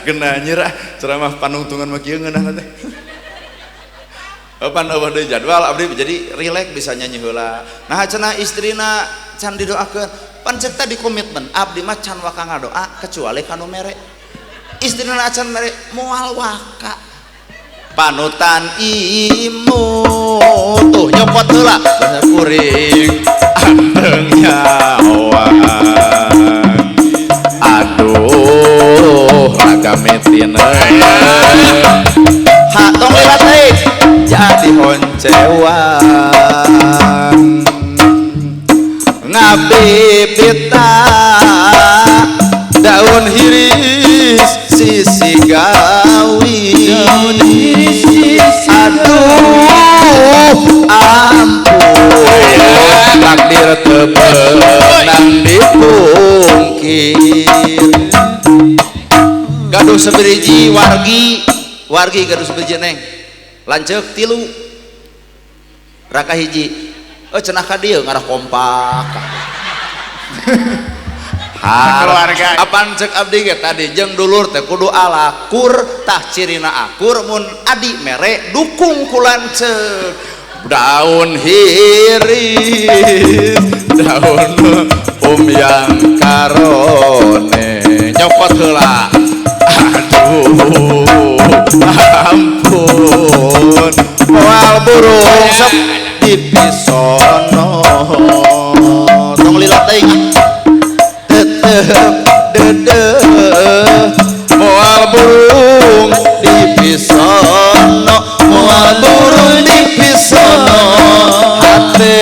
Kena nyerah ceramah panungtungan mah kieu ngeunah teh. Pan eueuh deui jadwal abdi jadi rileks bisa nyanyi heula. Nah cenah istrina can didoakeun. Pan ceuk tadi komitmen abdi mah can waka ngadoa kecuali kanu mere. Istrina acan mere moal waka. Panutan imut tuh nyopot heula kuring anteng nyawa. Aduh raga mitineng ha tong lewat deui jadi honcewang. Kabibita daun hiris sisi gawi daun hiris sisi aduh ampun takdir teu beunang dipungkir gaduh sabiriji wargi wargi gaduh sabiriji neng lanceuk tilu raka hiji oh cenah ka dieu ngarah kompak keluarga apaan cek abdi ge tadi jeung dulur teh kudu alakur tah cirina akur mun adi mere dukung ku lanceuk daun hiris daun yang karone nyokot heula aduh ampun moal burung sok dipisono tong lila teuing tetep dedeh moal burung dipisono moal burung dipisono hate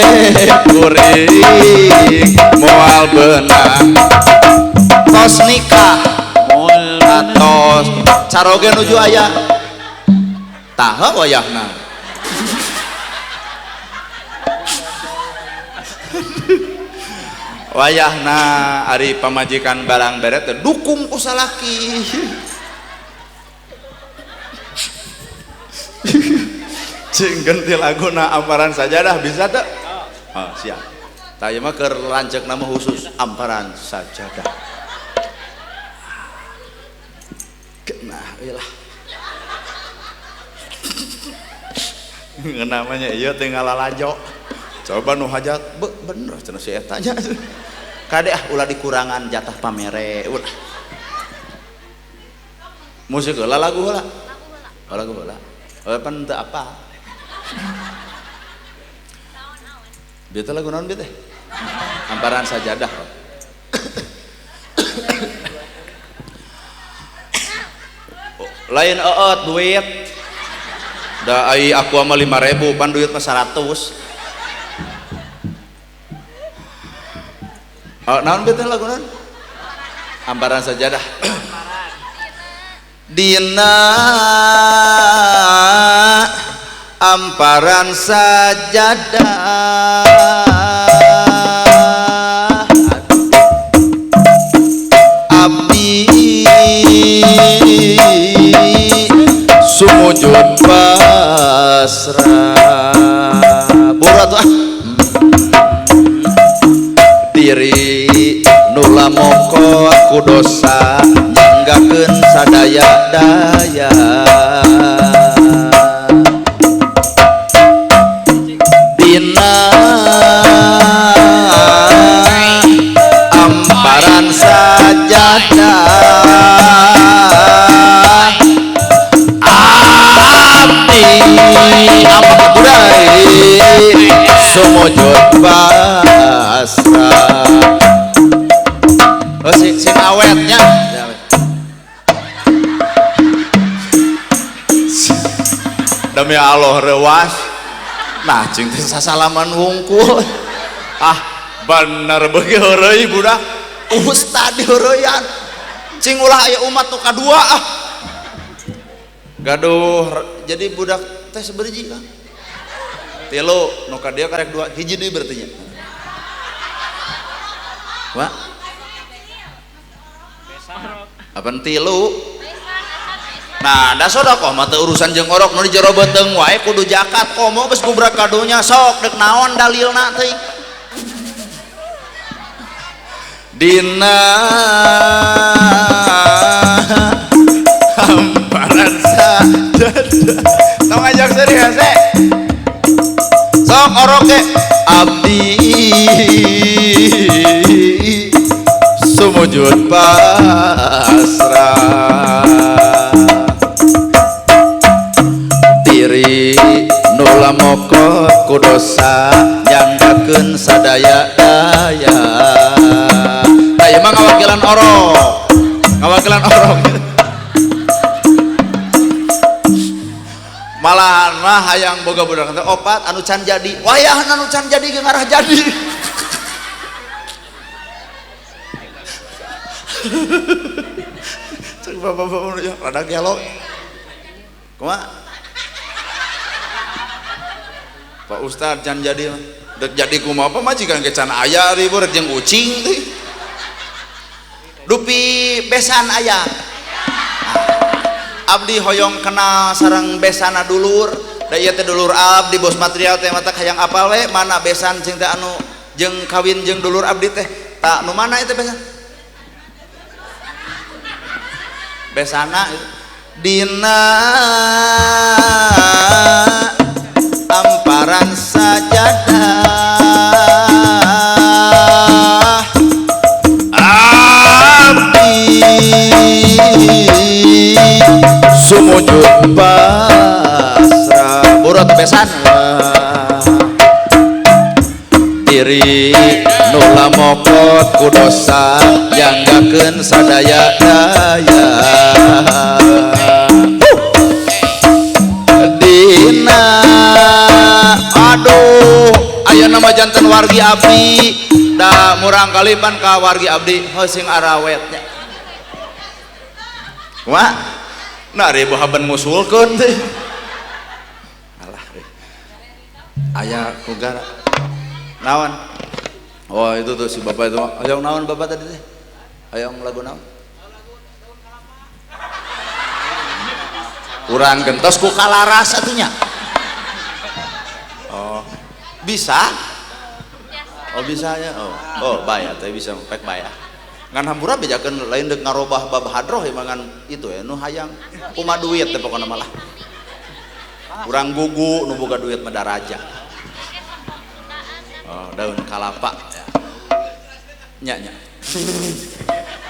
kuring moal benang tos nikah atos caroge nuju aya tah wayahna wayahna ari pamajikan barang beret teh dukung ku salaki cing ganti laguna amparan sajadah bisa teu? Oh, siap. Tah ieu mah keur lanceukna mah khusus amparan sajadah. Nah, iyalah. Namanya ieu teh ngalalajo. Coba nu hajat bener cenah si eta nya. Kade ah ulah dikurangan jatah pamere ulah. Musik heula lagu heula. Lagu heula. Pan teu apa. Bieu teh lagu naon bieu teh? Amparan sajadah. Lain eueut duit. Da ai aku mah 5.000 pan duit mah 100. Oh, naon bieu teh lagu naon? Amparan sajadah. Dina amparan sajadah abdi sumujud pasrah buru atuh ah diri nula moko ku dosa nyanggakeun sadaya daya dina amparan sajadah abdi ampun sumujud pasrah. Oh si awetnya demi Allah rewas nah cing teh sasalaman wungkul ah bener beuki heureuy budak ustad heureuyan cing ulah aya umat nu kadua ah gaduh jadi budak teh saberiji kan tilu nu ka dieu karek dua hiji deui berarti nya wa apaan tilu nah da sodakoh mah teu urusan jeung orok nu di jero beuteung wae kudu zakat komo geus gubrak kadunya sok deuk naon dalilna teuing dina hamparan sajadah tong ajak seuri hese sok orok ge abdi sumujud pasrah diri nula mokot ku dosa nyanggakeun sadaya daya. Nah ieu mah ngawakilan orok, ngawakilan orok. Malahan mah hayang boga budak teh opat anu can jadi, wayahna anu can jadi ge ngarah jadi. Cek bapak-bapak ya rada gelo. Kumaha? Pak Ustad can jadi mah. Dek jadi kumaha apa majikan ke can aya ribu rek jeung ucing teh. Dupi besan aya. Abdi hoyong kenal sareng besana dulur. Da ieu teh dulur abdi bos material teh mata hayang apal we mana besan cing teh anu jeung kawin jeung dulur abdi teh. Tak nu mana itu besan? Besana dina amparan sajadah abdi sumujud pasrah burut besan diri nu lamokot ku dosa janggakeun sadaya daya dina aduh aya nama janten wargi abdi da murang kalipan ka wargi abdi heuh sing arawet nya kumaha nah ribu haben ngusulkeun teh alah aya kugara naon oh itu tuh si bapak itu hayang naon bapak tadi teh hayang lagu naon urang gentos ku kalaras atunya. Oh bisa? Oh bisa ya. Oh oh bae teh bisa pek bae. Ngan hampura bejakeun lain deuk ngarobah bab hadroh ya ngan itu ya nu hayang kumaha duit teh pokona malah. Urang gugu nu boga duit mah daraja. Oh daun kalapa ya. Nya nya.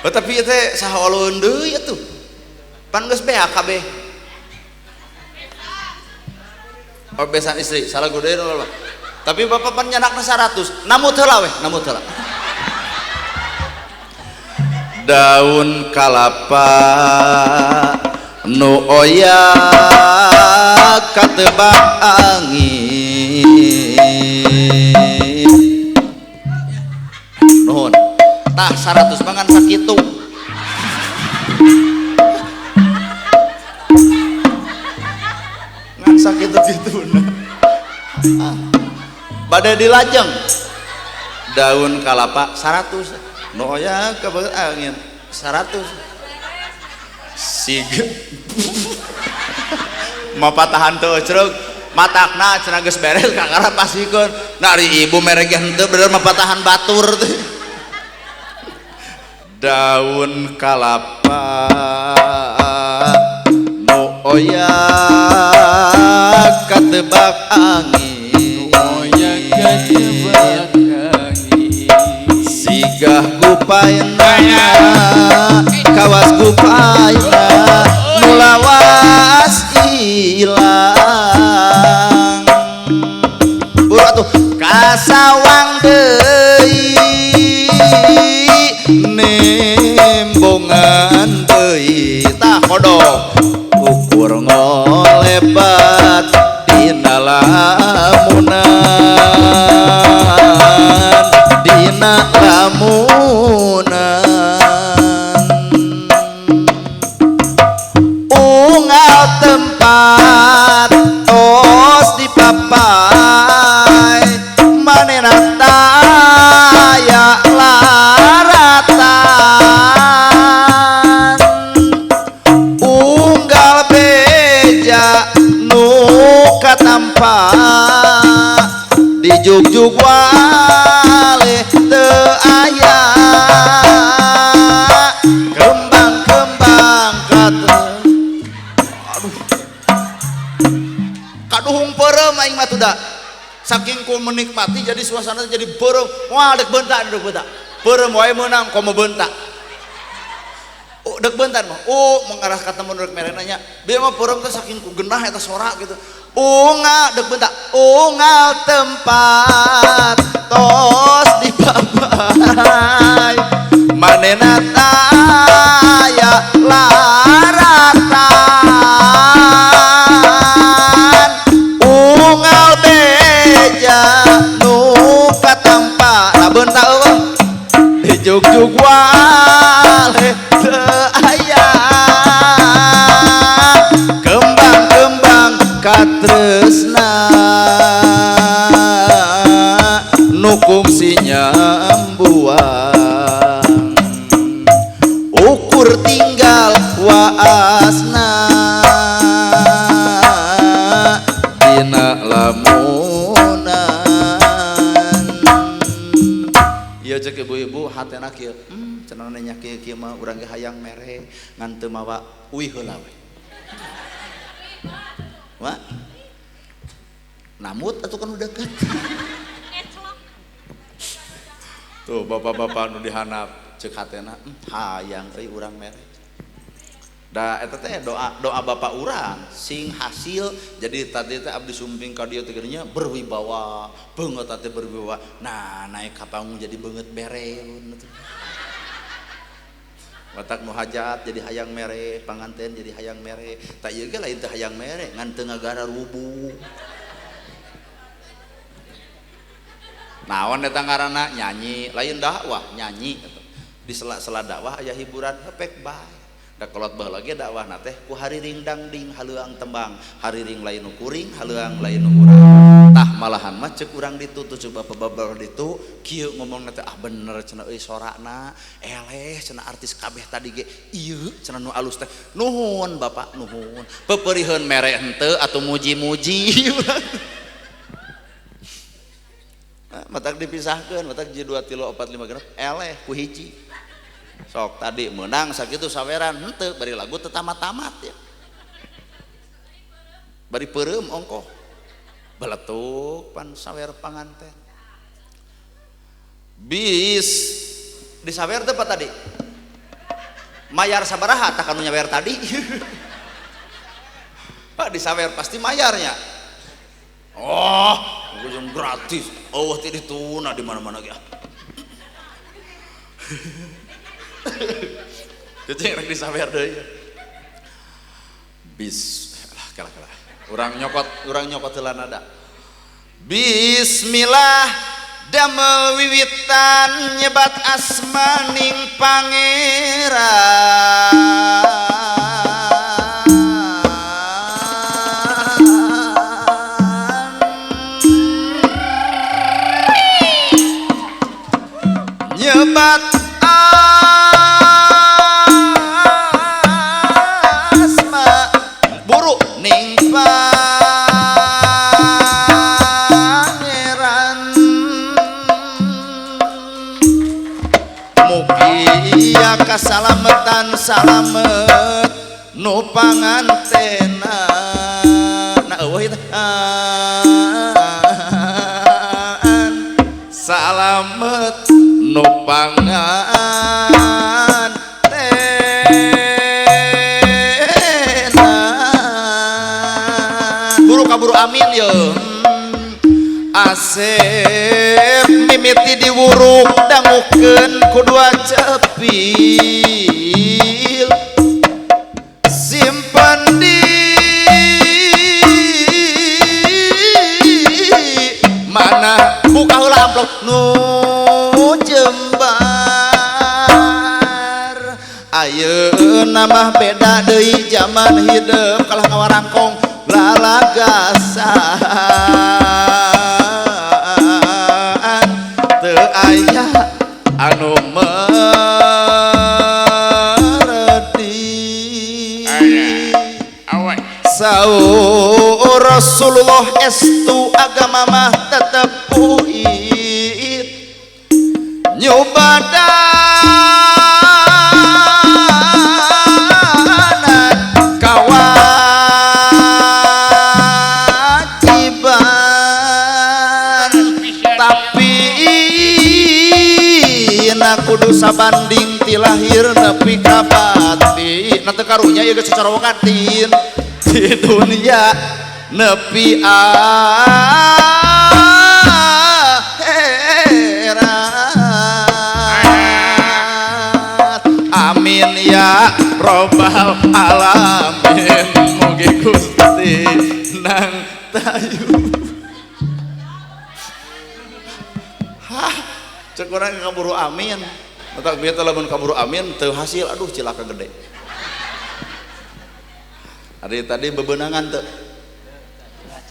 Oh tapi ieu teh saha oloeun deui atuh. Pan geus beak kabeh. Oh besan istri salah gede tapi bapak pan nyanakna 100 namut heula weh namut heula daun kalapa nu oya katebak angin nuhun tah 100 mangan sakitu ngan sakitu kitu nah. Badai dilajeng daun kalapa 100 nu oya katebak angin 100 sig mapatahan teu ecreg matakna cenah geus beres kakara pasikeun nah ari ibu mere ge henteu bener mapatahan batur teh daun kalapa nu oya katebak angin oya katebak angin sigah kupaina kawas kupaina nu lawas ilang buru atuh kasawang deui nembongan deui tah kodok ukur ngolebat dina lamunan dina lamunan unggal tempat tos dipapai manehna taya laratan unggal beja nu katampa dijugjug wale teu aya kembang-kembang kata aduh kaduhung peureum aing mah tuh da saking ku menikmati jadi suasana jadi peureum moal deuk bentak deuk bentak peureum wae meunang komo bentak oh deuk bentar mah oh mengarah ka temu deuk mere nanya bieu mah peureum teh saking ku genah eta sora gitu ungal deuk bentak ungal tempat tos dipapai manehna taya laratan ungal beja nu katampa nah bentak eueuh dijugjug wale waasna dina lamunan. Ieu cek ibu-ibu hatena kieu, cenah nya kieu kieu mah urang ge hayang mere ngan teu mawa uih heula we. Wah. Namut atuh kan udah deket. Tuh bapak-bapak nu dihandap cek hatena, hayang euy urang mere. Da eta teh doa doa bapak urang sing hasil. Jadi tadi teh abdi sumping ka dieu teh geunya berwibawa, beungeut teh berwibawa. Nah, naik ka panggung jadi beungeut bereun. Watak nu hajat jadi hayang mere, panganten jadi hayang mere. Tak ieu ge lain teh hayang mere, ngan teu ngagara rubuh. Naon eta ngaranna nyanyi, lain dakwah, nyanyi eta. Di sela-sela dakwah aya hiburan hepek bae. Da kolot baheula ge dakwahna teh ku hariring dangding haleuang tembang, hariring lain nu kuring, haleuang lain nu urang. Tah malahan mah ceuk urang ditu tuh coba bapak ditu kieu ngomongna teh ah bener cenah euy sorana, eleh cenah artis kabeh tadi ge ieu cenah nu alus teh. Nuhun bapak nuhun. Peupeuriheun mere henteu atuh muji-muji. Matak dipisahkeun, matak 2 3 4 5 genep eleh ku hiji. Sok tadi menang sakitu saweran henteu bari lagu teu tamat-tamat ya. Bari peureum ongkoh. Beletuk pan sawer panganten. Bis disawer teu Pak tadi? Mayar sabaraha tah kanu nyawer tadi? Pak disawer pasti mayarnya. Oh, ujung gratis. Oh, teh dituna di mana-mana ge. Cecing rek disawer deui. Bis lah kalah-kalah. Urang nyokot heula nada. Bismillah damel wiwitan nyebat asmaning pangeran. Nyebat asma buru ning pangeran. Mugi kasalametan salamet nu pangantena. Nah eueuh ieu teh salamet nu pangantena. Buru kaburu amin ye. Asep mimiti diwuruk dangukeun ku dua cepil simpen di mana buka heula amplop nu jembar. Ayeuna mah beda deui jaman hidup kalah ngawarangkong lalagasan teu aya anu meredi. Saur Rasulullah estu agama mah tetep puhit nyubadanan kawajiban tapi na kudu sabanding ti lahir nepi ka batin. Na teu karunya ieu geus cocorowokan tin di dunia nepi akhirat. Amin ya robbal alamin. Mugi Gusti nang tayu. Hah, cek urang kaburu amin. Matak bieu teh lamun kaburu amin teu hasil, aduh cilaka gede. Ari tadi bebenangan teu.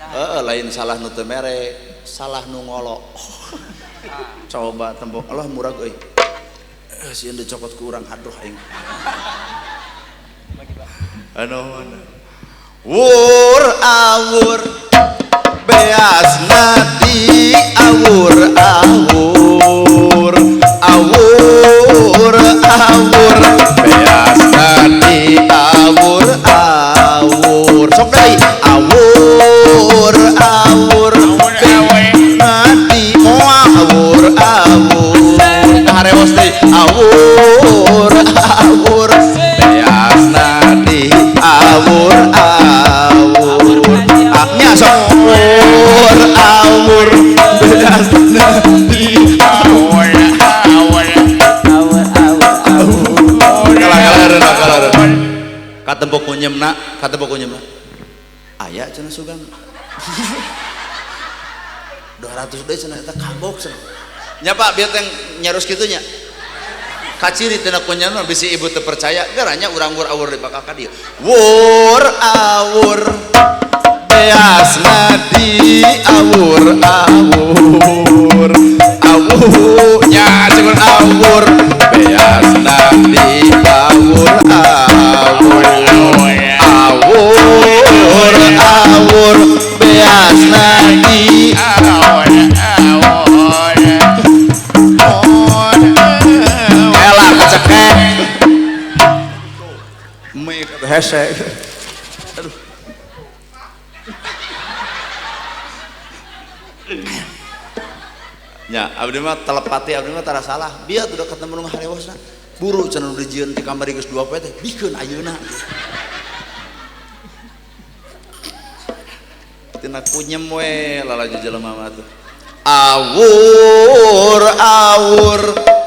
Heeh, lain salah nu teu mere, salah nu ngolo. Coba tembok Allah murag euy. Sieun dicokot ku urang haduh aing. Anu wur awur beasna di awur awur awur awur beasna di awur awur sok deui awur awur beasna di awur awur kaharewos deui awur awur beasna di awur awur nya sok awur awur beasna di awur awur awur awur kalah kalah katempo kunyemna aya cenah sugan 200 deui cenah eta kagok cenah nya Pak bieu teh nyarus kitu nya kaciri tina kunyemna bisi ibu teu percaya geranya urang wur awur di bakal ka dieu wur awur beasna di awur awur awur nya cenah awur beasna di awur awur awur awur beasna di awur awur elah kecekek mik hese aduh nya abdi mah telepati abdi mah tara salah bieu udah ketemu nu harewosna buru cenah nu dijieun ti kamari geus 2 poe teh bikeun ayeuna tina kunyem we lalajo jelema mah tuh awur awur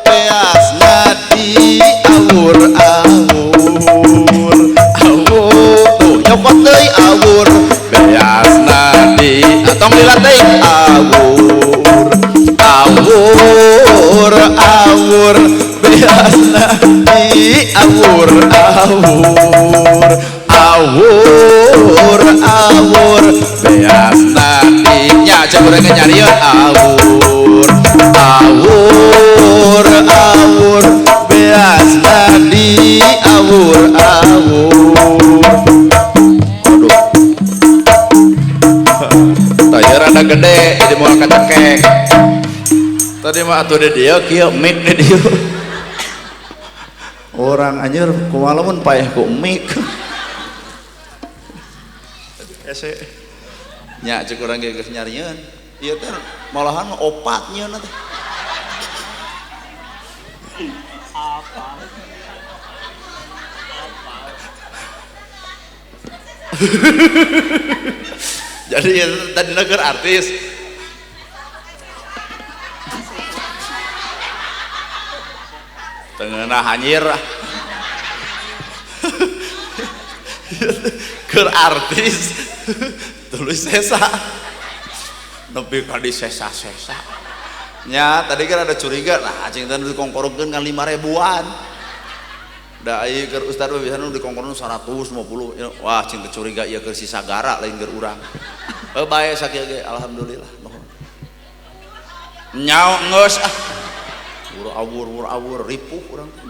beasna di awur awur awur tuh nyokot deui awur beasna di atong lila deui awur awur awur beasna di awur awur awur awur beasna di nya cek urang nyarieun awur awur awur beasna di awur awur aduh tah rada gede jadi moal kacekek tadi mah atuh di dieu kieu mic di dieu orang anjir kumaha lamun paeh ku mic hese nya cek urang ge geus nyarieun ieu teh malahan opat nyieunna teh apa jadi tadi keur artis tengenah anjir keur artis tulis sesa nepi ka di sesa-sesa nya tadi kan ada curiga nah cing teh dikongkorongkeun kan 5 ribuan da ieu keur ustad mah biasana dikongkorongkeun 150 wah cing teh curiga ieu keur si sagara lain keur urang heuh bae sakieu ge alhamdulillah nuhun nyao geus ah awur awur ripuh urang teh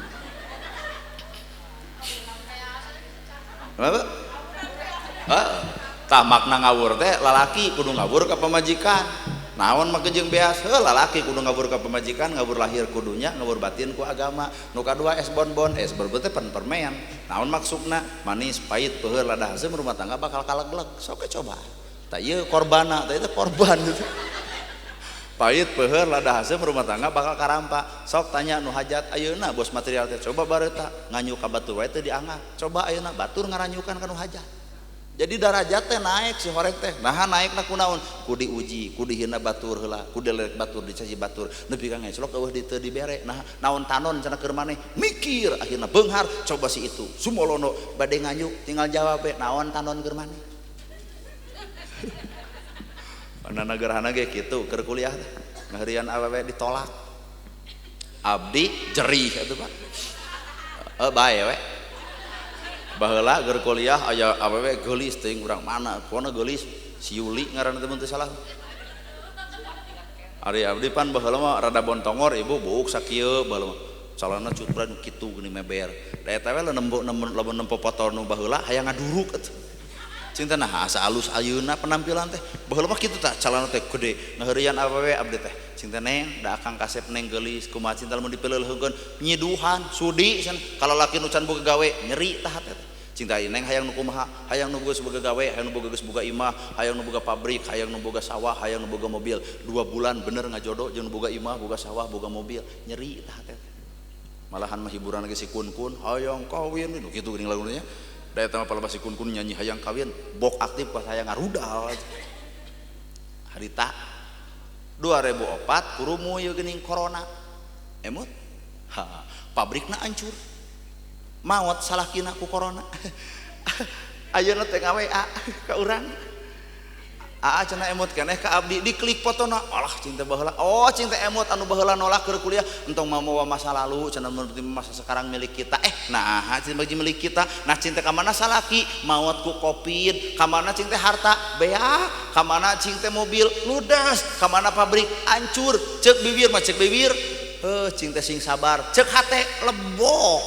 apa tah makna ngawur teh lalaki kudu ngawur ka pamajikan naon make jeung beas heuh lalaki kudu ngawur ka pamajikan ngawur lahir kudunya ngawur batin ku agama nu kadua es bonbon es bonbon teh pan permen naon maksudna manis pahit peuheur lada haseum rumah tangga bakal kalegleg sok coba tah ieu korbana tah itu korban gitu pahit peuheur lada haseum rumah tangga bakal karampa sok tanya nu hajat ayeuna bos material teh coba bareita nganyu ka batur wae teu dianggap coba ayeuna batur ngaranyukan ka nu hajat jadi darajat teh naik si horeg teh naha naikna kunaon ku diuji ku dihina batur heula ku dilerek batur dicaci batur nepi ka ngeclok eueuh di teu dibere nah naon tanon cenah keur maneh mikir akhirna beunghar coba si itu sumolono bade nganyuk tinggal jawab we naon tanon keur maneh ana gerhana ge kitu keur kuliah teh ngaheureuyan awewe ditolak abdi jerih atuh Pak bae we baheula keur kuliah aya awewe geulis teuing urang mana pokona geulis si Yuli ngaranna teh mun teu salah ari abdi pan baheula mah rada bontongor ibu buuk sakieu baheula mah Calana cutran kitu geuning meber. Da eta we lamun nempo foto nu baheula hayang ngaduruk atuh. Cing teh nah asa alus ayeuna penampilan teh. Baheula mah kitu tah calana teh gede, ngaheureuyan awewe abdi teh. Cing teh neng, da akang kasep neng geulis kumaha cinta lamun dipeleuleungkeun nyiduhan, sudi cenah kalalaki nu can boga gawe nyeri tah hate teh. Cinta neng hayang nu kumaha, hayang nu geus boga gawe, hayang nu boga geus boga imah, hayang nu boga pabrik, hayang nu boga sawah, hayang nu boga mobil. 2 bulan bener ngajodoh jeung nu boga imah, boga sawah, boga mobil, nyeri tah hate teh. Malahan mah hiburan ge si kun-kun hayang kawin nu kitu geuning laguna nya. Da eta mah palebah si kun-kun nyanyi hayang kawin, bok aktif pas hayang ngarudal. Harita 2004 kurumu ieu geuning corona. Emut? Ha, pabrikna hancur. Maot salakina ku corona. Ayeuna teh nga-WA ka urang. Aa cenah emut keneh ka abdi diklik fotona. Alah cinta baheula. Oh cinta emut anu baheula nolak keur kuliah entong mawa masa lalu cenah masa sekarang milik kita. Nah cinta bagi milik kita. Nah cinta ka mana salaki maot ku covid, ka mana cinta harta beak, ka mana cinta mobil ludes, ka mana pabrik hancur. Ceuk bibir mah ceuk bibir. Heuh cinta sing sabar, ceuk hate lebok.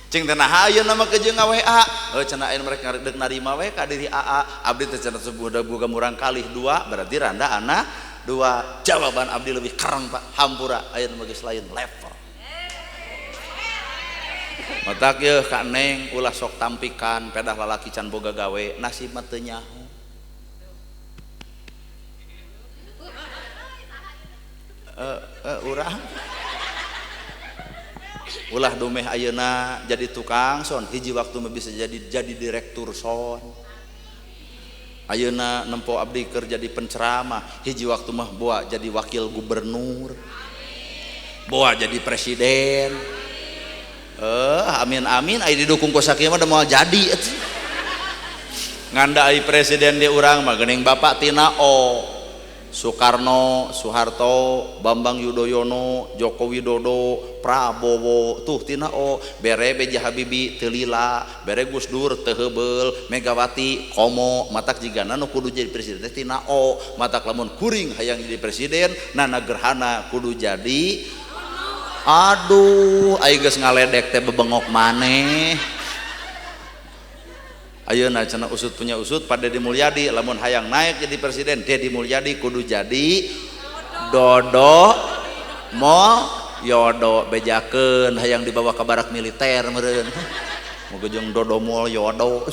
Cing teh naha ayeuna mah ke jeung nga-WA. Heuh cenah ayeuna mereka deuk narima we ka diri AA. Abdi teh cenah subuh boga murang kalih 2 berarti randa anak 2. Jawaban abdi lebih keren Pak. Hampura ayeuna mah geus lain level. Matak yeuh ka neng ulah sok tampikan pedah lalaki can boga gawe nasib mah teu nyaho. Urang ulah dumeh ayeuna jadi tukang son hiji waktu mah bisa jadi direktur son. Ayeuna nempo abdi keur jadi penceramah hiji waktu mah boa jadi wakil gubernur, boa jadi presiden. Amin amin aya didukung ku sakieu mah da moal jadi atuh. Nganda ai presiden di urang mah geuning bapak tina O Soekarno, Soeharto, Bambang Yudhoyono, Joko Widodo, Prabowo, tuh tina O, bere B.J. Habibie teu lila, bere Gus Dur teu heubeul, Megawati komo, matak jigana nu kudu jadi presiden teh tina O, matak lamun kuring hayang jadi presiden, nana gerhana kudu jadi. Aduh, ai geus ngaledek teh bebengok maneh. Ayeuna cenah usut punya usut Pak Dedi Mulyadi lamun hayang naik jadi presiden Dedi Mulyadi kudu jadi Dodo Mo Yodo bejakeun hayang dibawa ka barak militer meureun moga jeung Dodo Mol Yodo.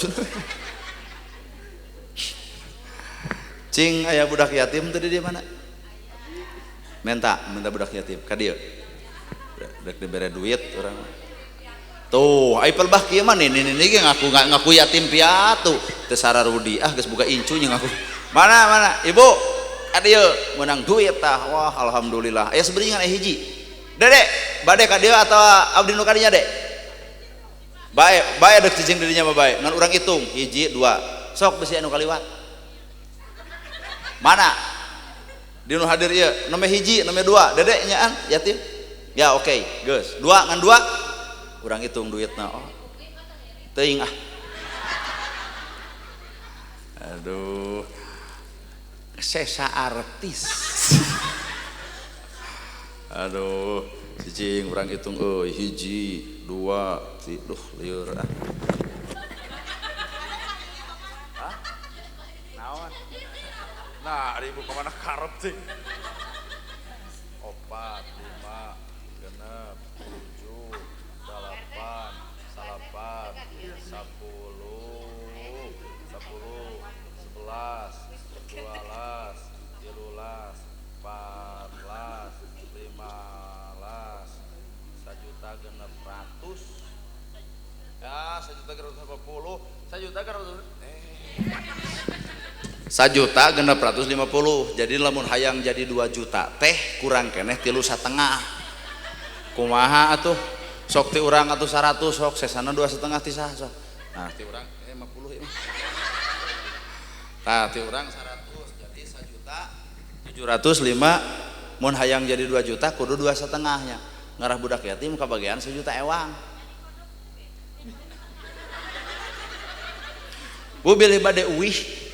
Cing aya budak yatim teh di mana? Minta budak yatim ka dieu. Rek dibere duit urang. Tuh, ai pelbah kieu mah nih ge ngaku yatim piatu. Teu sararudi ah geus boga incu nya ngaku. Mana mana ibu? Ka dieu meunang duit tah. Wah, alhamdulillah. Aya sabeuringan aya hiji. Dede, bade ka dieu atawa abdi nu ka dinya, Dek? Bae, bae deuk cicing di dinya mah bae. Ngan urang hitung, 1 2. Sok bisi anu kaliwat. Mana? Di nu hadir ieu, nomor 1, nomor 2. Dede nyaan yatim. Ya oke, okay. Geus. 2 ngan 2. Urang hitung duitna. Oh. Teuing ah. Aduh. Sesa artis. Aduh, cicing urang hitung euy 1 2 3 duh lieur ah. Hah? Naon? Nah, ari ibu ka mana karep cing? 4 5 6 7 8 9 10 10 11 12 13 14 15 1.600.000 ya 1.650 1.650.000. Jadi lamun hayang jadi 2 juta teh kurang keneh 3,5. Kumaha atuh? Sok ti urang atuh 100 sok sesana 2,5 tisah sok. Nah ti urang 50 ieu. Tah ti urang 100 jadi 1.705.000. Mun hayang jadi 2 juta kudu 2,5 nya. Ngarah budak yatim kabagian 1 juta ewang. Bu bilih bade uih.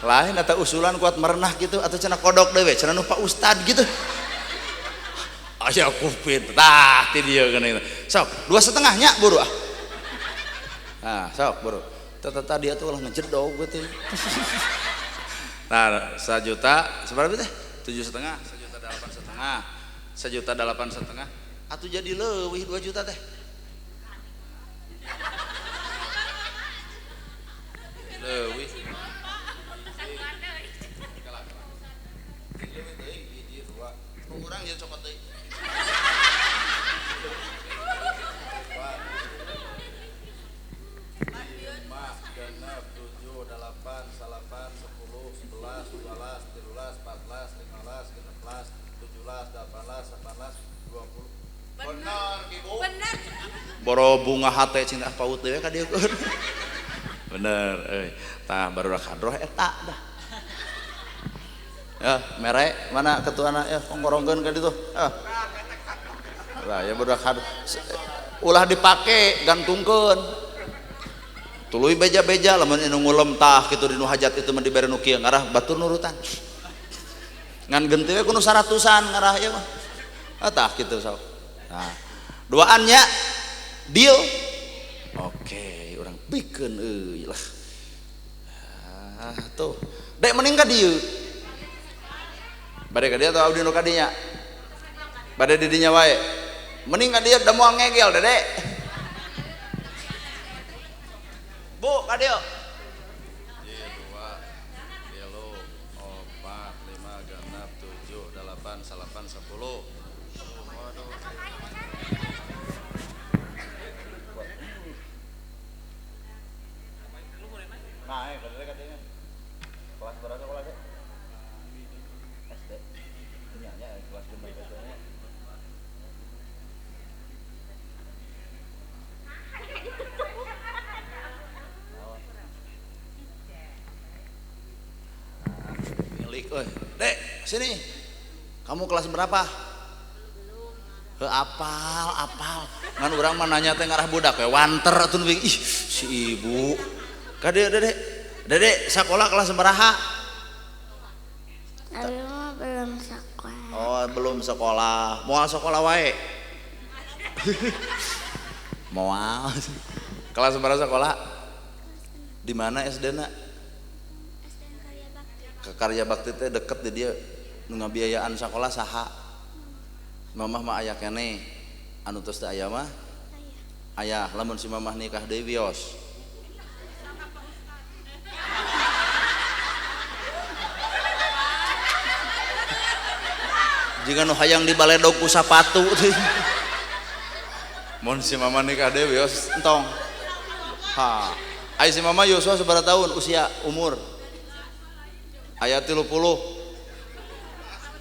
Lain atau usulan kuat merenah gitu atau cenah kodok dewe cenah nu Pak Ustad gitu. Aya kupit tah ti dieu geuning. Sok 2,5 nya buru ah. Nah, sok buru. Tata dia tuh ulah ngejedog gitu. Nah, 1 juta seberapa teh? 7,5, 1,85 juta, 1,85 juta. Atuh jadi leuwih 2 juta teh. Leuwih. Kurang jadi cokot deui. Boro bunga hate cinta paut deui ka dieu. Bener euy. Tah baru hadroh eta dah. Ya, mere mana ketuana ya kongkorongkeun ka ditu. Ah. Lah ya budak hadroh. Ulah dipake gantungkeun. Tuluy beja-beja lamun anu ngulem tah kitu di nu hajat itu mah dibere nu kieu ngarah batur nurutan. Ngan genti we kudu 100-an ngarah ieu mah. Ah tah kitu sok. Nah, duaannya deal. Oke, urang pikeun euy lah. Ah tuh. Dek mending ka dieu. Bade ka dieu atau abdi nu ka dinya? Bade di dinya wae. Mending ka dieu da moal ngegel Dede. Bu, ka dieu. 2, 3, 4, 5, 6, 7, 8, 9, 10. Waduh. Naik, katanya. Kelas berapa sekolah, Dek? SD. Ini aja kelas 5 SD-nya. Milik, oi. Dek, sini. Kamu kelas berapa? Belum. Heuh, apal, apal. Ngan urang mah nanya teh ngarah budak we wanter atuh nu ih si ibu. Ka dieu Dede. Dede sekolah kelas sabaraha? Abi mah belum sekolah. Oh, belum sekolah. Moal sekolah wae. Moal. Kelas sabaraha sekolah? Di mana SD-na? SDN Karya Bakti. Ke Karya Bakti teh deket di dia. Nu ngabiayaan sekolah saha? Mamah mah aya keneh. Anu tos teu aya mah? Ayah. Ayah, lamun si mamah nikah deui wios. Jika nu hayang dibaledog ku sapatu teh. Mun si mama nikah deui wios entong. Ha. Ai si mama Yosua sabaraha tahun usia umur? Aya 30.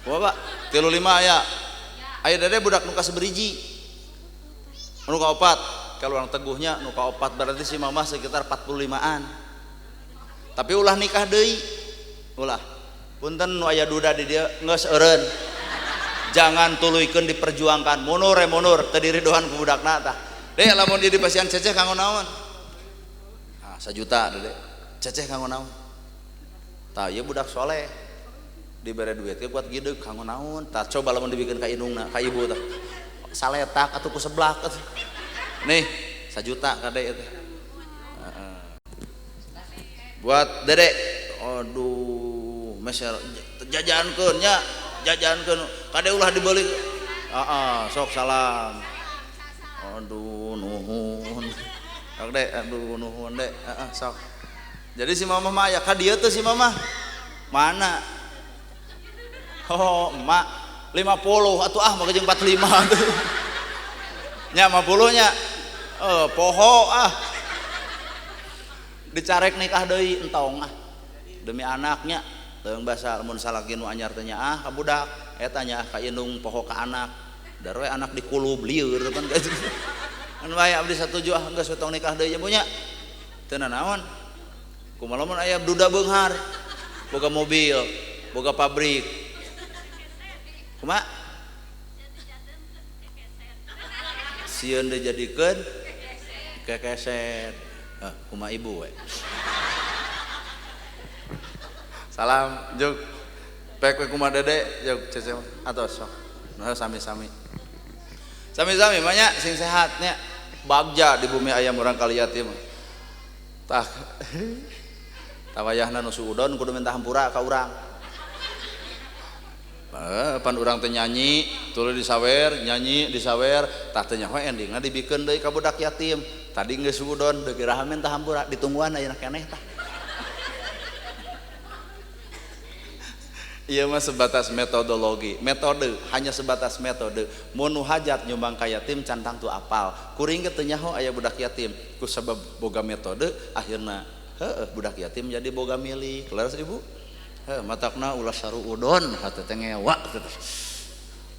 Kumaha, Pak? 35 aya. Aya dede budak nu kasaberiji. Nu kaopat. Kalau orang teguhnya nu kaopat berarti si mama sekitar 45-an. Tapi ulah nikah deui. Ulah. Punten nu aya duda di dieu geus eureun. Jangan tuluykeun diperjuangkan. Munur e munur teu diridohan ku budakna tah. Dek lamun dia dipasihan ceceh kanggo naon? Ah, 1 juta dede. Ceceh kanggo naon? Tah ieu budak soleh. Dibere duit ge buat gideg kanggo naon? Tah coba lamun dibikeun ka indungna, ka ibu tah. Saletak atuh ku seblak atuh. Nih, 1 juta kade itu. Buat dede. Aduh, meser jajankeun nya. Jajankeun kade ulah dibeli. Heeh, sok salam. Aduh nuhun. Sok dek, aduh nuhun dek. Heeh, sok. Jadi si mama mah aya ka dieu teh si mama. Mana? Oh, emak 50 atuh ah mah jeung 45 atuh. Nya 50 nya. Poho ah. Dicarek nikah deui entong ah. Demi anaknya. Teung basa lamun salaki nu anyar teh nyaah ka budak, eta nyaah ka indung poho ka anak. Darwe anak dikulub lieur pan kitu. Kan wae abdi satuju ah geus we tong nikah deui nya. Teu nanaon. Kumaha lamun aya duda beunghar, boga mobil, boga pabrik. Kumaha? Sieun dijadikeun kekeset. Ah, kumaha ibu we. Salam juk. Pek we kumaha Dede juk cece atos sok. Nah sami-sami. Sami-sami banyak sing sehatnya. Bagja di bumi ayam urang kali yatim. Tah. Tawayahna nu suudon kudu minta hampura ka urang. Pan urang teh nyanyi, tuluy disawer, nyanyi disawer, tah teh nyaho endingna dibikeun deui ka budak yatim. Tadi geus suudon deui iraha minta hampura, ditungguan ayeuna keneh tah. Ieu mah sebatas metodologi, metode, hanya sebatas metode. Mun nu hajat nyumbang ka yatim can tangtu apal. Kuring ge teu nyaho aya budak yatim, ku sabab boga metode akhirna heueuh budak yatim jadi boga milik. Leres Ibu? Heuh matakna ulah saruudon hate teh ngewa teh.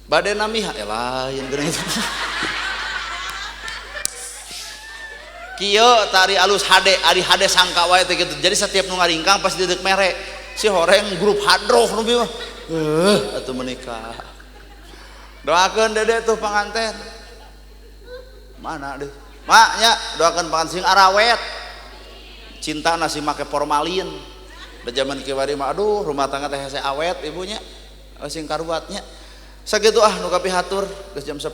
Bade nami ha lain geuning. Kieu tari alus hade, ari hade sangka wae teh kitu. Jadi setiap nu ngaringkang pasti deuk mere. Si horeng grup hadroh nu mah. Atuh menikah. Doakeun Dede tuh panganten. Mana deh? Mak nya doakeun panganten sing arawet. Cinta nasi make formalin. Da zaman kiwari mah aduh rumah tangga teh hese awet ibunya. Sing karuatnya. Sakitu ah nu kapihatur geus jam 10.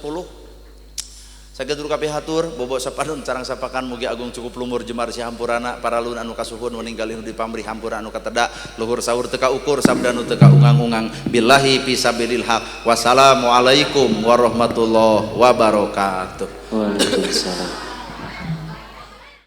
Sakitu nu kapihatur bobo sapadun carang sapakan mugi agung cukup lumur jemar si hampurana paralun anu kasuhun meninggalin di pamrih hampura anu kateda luhur sahur teka ukur sabda nu teka ungang-ungang billahi fisabilil haq. Wassalamualaikum warahmatullahi wabarakatuh. Waalaikumsalam.